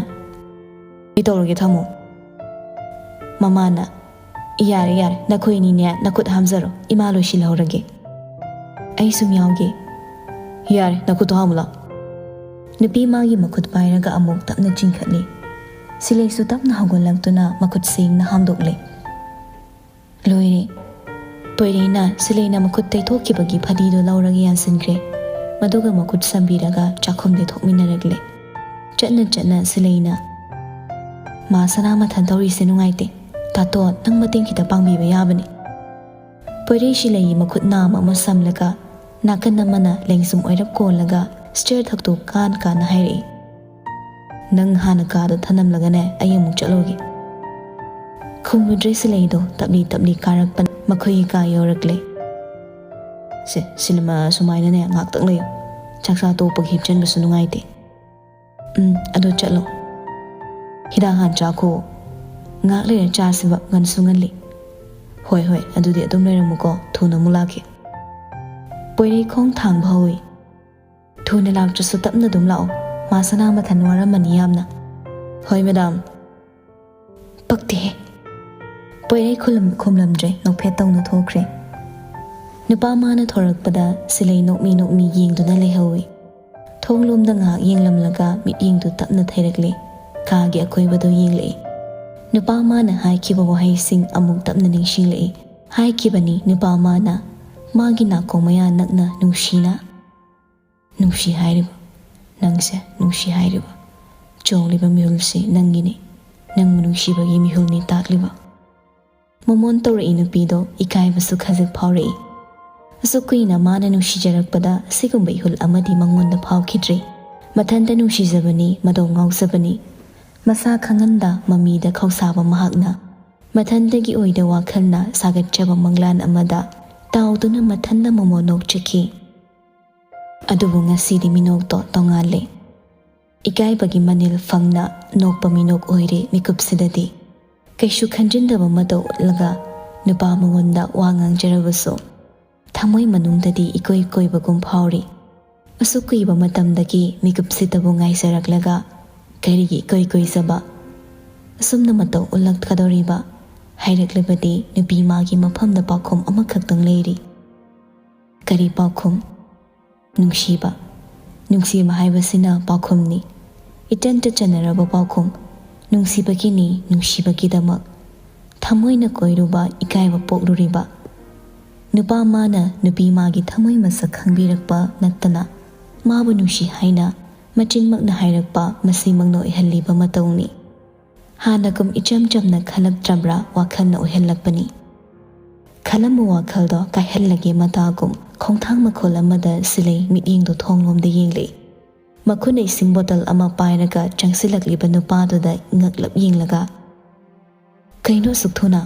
"ꯀꯩꯗꯧꯔꯒꯦ ꯊꯝꯃꯣ?" ꯃꯃꯥꯅ, "ꯌꯥꯔꯦ, ꯌꯥꯔꯦ, ꯅꯈꯣꯏ ꯑꯅꯤꯅꯦ ꯅꯈꯨꯠ ꯍꯥꯝꯖꯔꯣ, ꯏꯃꯥ ꯂꯣꯏꯁꯤꯜꯍꯧꯔꯒꯦ"꯫ "ꯑꯩ ꯁꯨꯝ ꯌꯥꯎꯒꯦ"꯫ "ꯌꯥꯔꯦ, ꯅꯈꯨꯠꯇꯣ ꯍꯥꯝꯃꯨ ꯂꯥꯎ"꯫ ꯅꯨꯄꯤ ꯃꯥꯒꯤ ꯃꯈꯨꯠ ꯄꯥꯏꯔꯒ ꯑꯃꯨꯛ ꯇꯞꯅ ꯆꯤꯡꯈꯠꯂꯤ꯫ ꯁꯤꯂꯩꯁꯨ ꯇꯞꯅ ꯍꯧꯒꯠꯂꯛꯇꯨꯅ ꯃꯈꯨꯠ ꯁꯦꯡꯅ ꯍꯥꯝꯗꯣꯛꯂꯦ꯫ ꯂꯣꯏꯔꯦ꯫ ꯄꯣꯏꯔꯩꯅ ꯁꯤꯂꯩꯅ ꯃꯈꯨꯠ ꯇꯩꯊꯣꯛꯈꯤꯕꯒꯤ ꯐꯗꯤꯗꯨ ꯂꯧꯔꯒ ꯌꯥꯟꯁꯤꯟꯈ꯭ꯔꯦ꯫ ꯃꯗꯨꯒ ꯃꯈꯨꯠ ꯁꯝꯕꯤꯔꯒ ꯆꯥꯛꯈꯨꯝꯗ ꯊꯣꯛꯃꯤꯟꯅꯔꯛꯂꯦ꯫ ꯆꯠꯅ ꯆꯠꯅ ꯁꯤꯂꯩꯅ, "ꯃꯥ ꯁꯅꯥꯃꯊꯟ ꯇꯧꯔꯤꯁꯦ ꯅꯨꯡꯉꯥꯏꯇꯦ꯫ ꯇꯥꯇꯣꯟ, ꯅꯪ ꯃꯇꯦꯡ ꯈꯤꯇ ꯄꯥꯡꯕꯤꯕ ꯌꯥꯕꯅꯤ"꯫ ꯄꯣꯏꯔꯩ ꯁꯤꯂꯩꯒꯤ ꯃꯈꯨꯠ ꯅꯥꯝꯃ ꯑꯃ ꯁꯝꯂꯒ ꯅꯥꯀꯟ ꯑꯃꯅ ꯂꯦꯡꯖꯨꯝ ꯑꯣꯏꯔꯞ ꯀꯣꯜꯂꯒ ꯁ꯭ꯇꯤꯌꯔ ꯊꯛꯇꯨ ꯀꯥꯟ ꯀꯥꯟꯅ ꯍꯥꯏꯔꯛꯏ꯫ "ꯅꯪ ꯍꯥꯟꯅ ꯀꯥꯗ ꯊꯅꯝꯂꯒꯅꯦ, ꯑꯩ ꯑꯃꯨꯛ ꯆꯠꯂꯨꯒꯦ"꯫ ꯈꯨꯝꯃꯨꯗ꯭ꯔꯦ ꯁꯤꯂꯩꯗꯣ ꯇꯞꯂꯤ ꯇꯞꯂꯤ ꯀꯥꯔꯛꯄꯅ ꯃꯈꯣꯏꯒꯤ ꯀꯥ ꯌꯧꯔꯛꯂꯦ꯫ "ꯁꯦ, ꯁꯤꯅꯦꯃꯥ ꯁꯨꯃꯥꯏꯅꯅꯦ ꯉꯥꯛꯇꯪ ꯂꯩꯌꯨ꯫ ꯆꯥꯛꯆꯥ ꯇꯣꯛꯄꯒꯤ ꯍꯤꯞꯆꯟꯕꯁꯨ ꯅꯨꯡꯉꯥꯏꯇꯦ"꯫ "ꯎꯝ, ꯑꯗꯣ ꯆꯠꯂꯣ꯫ ꯍꯤꯗꯥꯛ ꯍꯥꯟ ꯆꯥꯈꯣ꯫ ꯉꯥꯛ ꯂꯩꯔ ꯆꯥꯁꯤꯕ, ꯉꯟꯁꯨ ꯉꯜꯂꯤ"꯫ "ꯍꯣꯏ, ꯍꯣꯏ, ꯑꯗꯨꯗꯤ ꯑꯗꯨꯝ ꯂꯩꯔꯝꯃꯨꯀꯣ, ꯊꯨꯅ ꯑꯃꯨꯛ ꯂꯥꯛꯀꯦ"꯫ ꯄꯣꯏꯔꯩ ꯈꯣꯡ ꯊꯥꯡꯕ ꯍꯧꯏ꯫ "ꯊꯨꯅ ꯂꯥꯛꯇ꯭ꯔꯁꯨ ꯇꯞꯅ ꯑꯗꯨꯝ ꯂꯥꯛꯑꯣ꯫ ꯃꯥ ꯁꯅꯥꯃꯊꯟ ꯋꯥꯔꯝꯃꯅꯤ ꯌꯥꯝꯅ"꯫ "ꯍꯣꯏ, ꯃꯦꯗꯥꯝ"꯫ ꯄꯛꯇꯦꯍꯦ꯫ ꯄꯣꯏꯔꯩ ꯈꯨꯂꯨꯝ-, ꯈꯨꯝꯂꯝꯗ꯭ꯔꯦ, ꯅꯣꯛꯐꯦꯠ ꯇꯧꯅ ꯊꯣꯛꯈ꯭ꯔꯦ꯫ ꯅꯨꯄꯥ ꯃꯥꯅ ꯊꯣꯔꯛꯄꯗ ꯁꯤꯂꯩ ꯅꯣꯛꯃꯤ ꯅꯣꯛꯃꯤ ꯌꯦꯡꯗꯨꯅ ꯂꯩꯍꯧꯏ꯫ ꯊꯣꯡꯂꯣꯝꯗ ꯉꯥꯏꯍꯥꯛ ꯌꯦꯡꯂꯝꯂꯒ ꯃꯤꯠꯌꯦꯡꯗꯨ ꯇꯞꯅ ꯊꯩꯔꯛꯂꯦ꯫ ꯀꯥꯒꯤ ꯑꯀꯣꯏꯕꯗꯨ ꯌꯦꯡꯂꯛꯏ꯫ ꯅꯨꯄꯥ ꯃꯥꯅ ꯍꯥꯏꯈꯤꯕ ꯋꯥꯍꯩꯁꯤꯡ ꯑꯃꯨꯛ ꯇꯞꯅ ꯅꯤꯡꯁꯤꯡꯂꯛꯏ꯫ ꯍꯥꯏꯈꯤꯕꯅꯤ ꯅꯨꯄꯥ ꯃꯥꯅ, ꯃꯥꯒꯤ ꯅꯥꯀꯣꯡ ꯃꯌꯥ ꯅꯛꯅ ꯅꯨꯡꯁꯤꯅ꯫ "ꯅꯨꯡꯁꯤ ꯍꯥꯏꯔꯤꯕ, ꯅꯪꯁꯦ ꯅꯨꯡꯁꯤ ꯍꯥꯏꯔꯤꯕ, ꯆꯣꯡꯂꯤꯕ ꯃꯤꯍꯨꯜꯁꯤ ꯅꯪꯒꯤꯅꯤ, ꯅꯪꯕꯨ ꯅꯨꯡꯁꯤꯕꯒꯤ ꯃꯤꯍꯨꯜꯅꯤ ꯇꯥꯛꯂꯤꯕ"꯫ ꯃꯃꯣꯟ ꯇꯧꯔꯛꯏ ꯅꯨꯄꯤꯗꯣ ꯏꯀꯥꯏꯕꯁꯨ ꯈꯖꯤꯛ ꯐꯥꯎꯔꯛꯏ꯫ ꯑꯁꯨꯛ ꯀꯨꯏꯅ ꯃꯥꯅ ꯅꯨꯡꯁꯤꯖꯔꯛꯄꯗ ꯑꯁꯤꯒꯨꯝꯕ ꯏꯍꯨꯜ ꯑꯃꯗꯤ ꯃꯉꯣꯟꯗ ꯐꯥꯎꯈꯤꯗ꯭ꯔꯤ꯫ ꯃꯊꯟꯇ ꯅꯨꯡꯁꯤꯖꯕꯅꯤ, ꯃꯗꯧ ꯉꯥꯎꯖꯕꯅꯤ꯫ ꯃꯁꯥ ꯈꯪꯍꯟꯗ ꯃꯃꯤꯗ ꯈꯧꯁꯥꯕ ꯃꯍꯥꯛꯅ ꯃꯊꯟꯇꯒꯤ ꯑꯣꯏꯗ ꯋꯥꯈꯜꯅ ꯁꯥꯒꯠꯆꯕ ꯃꯪꯂꯥꯟ ꯑꯃꯗ ꯇꯥꯎꯗꯨꯅ ꯃꯊꯟꯇ ꯃꯃꯣꯟ ꯅꯣꯛꯆꯈꯤ꯫ ꯑꯗꯨꯕꯨ ꯉꯁꯤꯗꯤ ꯃꯤꯅꯣꯛꯇꯣ ꯇꯣꯉꯥꯜꯂꯦ꯫ ꯏꯀꯥꯏꯕꯒꯤ ꯃꯅꯤꯜ ꯐꯪꯅ ꯅꯣꯛꯄ ꯃꯤꯅꯣꯛ ꯑꯣꯏꯔꯦ ꯃꯤꯀꯨꯞꯁꯤꯗꯗꯤ꯫ ꯀꯩꯁꯨ ꯈꯟꯖꯤꯟꯗꯕ ꯃꯇꯧ ꯎꯠꯂꯒ ꯅꯨꯄꯥ ꯃꯉꯣꯟꯗ ꯋꯥ ꯉꯥꯡꯖꯔꯕꯁꯨ ꯊꯃꯣꯏ ꯃꯅꯨꯡꯗꯗꯤ ꯏꯀꯣꯏ ꯀꯣꯏꯕꯒꯨꯝ ꯐꯥꯎꯔꯤ꯫ ꯑꯁꯨꯛ ꯀꯨꯏꯕ ꯃꯇꯝꯗꯒꯤ ꯃꯤꯀꯨꯞꯁꯤꯇꯕꯨ ꯉꯥꯏꯖꯔꯛꯂꯒ ꯀꯔꯤꯒꯤ ꯏꯀꯣꯏ ꯀꯣꯏꯖꯕ? ꯑꯁꯨꯝꯅ ꯃꯇꯧ ꯎꯠꯂꯛꯀꯗꯧꯔꯤꯕ? ꯍꯥꯏꯔꯛꯂꯕꯗꯤ ꯅꯨꯄꯤ ꯃꯥꯒꯤ ꯃꯐꯝꯗ ꯄꯥꯎꯈꯨꯝ ꯑꯃꯈꯛꯇꯪ ꯂꯩꯔꯤ꯫ ꯀꯔꯤ ꯄꯥꯎꯈꯨꯝ? ꯅꯨꯡꯁꯤꯕ꯫ ꯅꯨꯡꯁꯤꯕ ꯍꯥꯏꯕꯁꯤꯅ ꯄꯥꯎꯈꯨꯝꯅꯤ꯫ ꯏꯆꯟꯇ ꯆꯟꯅꯔꯕ ꯄꯥꯎꯈꯨꯝ꯫ ꯅꯨꯡꯁꯤꯕꯒꯤꯅꯤ, ꯅꯨꯡꯁꯤꯕꯒꯤꯗꯃꯛ ꯊꯃꯣꯏꯅ ꯀꯣꯏꯔꯨꯕ, ꯏꯀꯥꯏꯕ ꯄꯣꯛꯂꯨꯔꯤꯕ꯫ ꯅꯨꯄꯥ ꯃꯥꯅ ꯅꯨꯄꯤ ꯃꯥꯒꯤ ꯊꯃꯣꯏ ꯃꯁꯛ ꯈꯪꯕꯤꯔꯛꯄ ꯅꯠꯇꯅ ꯃꯥꯕꯨ ꯅꯨꯡꯁꯤ ꯍꯥꯏꯅ ꯃꯆꯤꯟꯃꯛꯅ ꯍꯥꯏꯔꯛꯄ ꯃꯁꯤꯃꯛꯅ ꯑꯣꯏꯍꯜꯂꯤꯕ ꯃꯇꯧꯅꯤ꯫ ꯍꯥꯟꯅꯒꯨꯝ ꯏꯆꯝ ꯆꯝꯅ ꯈꯜꯂꯛꯇ꯭ꯔꯕ꯭ꯔꯥ ꯋꯥꯈꯜꯅ ꯑꯣꯏꯍꯜꯂꯛꯄꯅꯤ꯫ ꯈꯜꯂꯝꯕ ꯋꯥꯈꯜꯗꯣ ꯀꯥꯏꯍꯜꯂꯒꯦ ꯃꯇꯥꯒꯨꯝ ꯈꯣꯡꯊꯥꯡ ꯃꯈꯣꯜ ꯑꯃꯗ ꯁꯤꯂꯩ ꯃꯤꯠꯌꯦꯡꯗꯣ ꯊꯣꯡꯂꯣꯝꯗ ꯌꯦꯡꯂꯦ꯫ ꯃꯈꯨꯠꯅ ꯏꯁꯤꯡ ꯕꯣꯇꯜ ꯑꯃ ꯄꯥꯏꯔꯒ ꯆꯪꯁꯤꯜꯂꯛꯂꯤꯕ ꯅꯨꯄꯥꯗꯨꯗ ꯉꯛꯂꯞ ꯌꯦꯡꯂꯒ, "ꯀꯩꯅꯣ ꯑꯁꯨꯛ ꯊꯨꯅ?"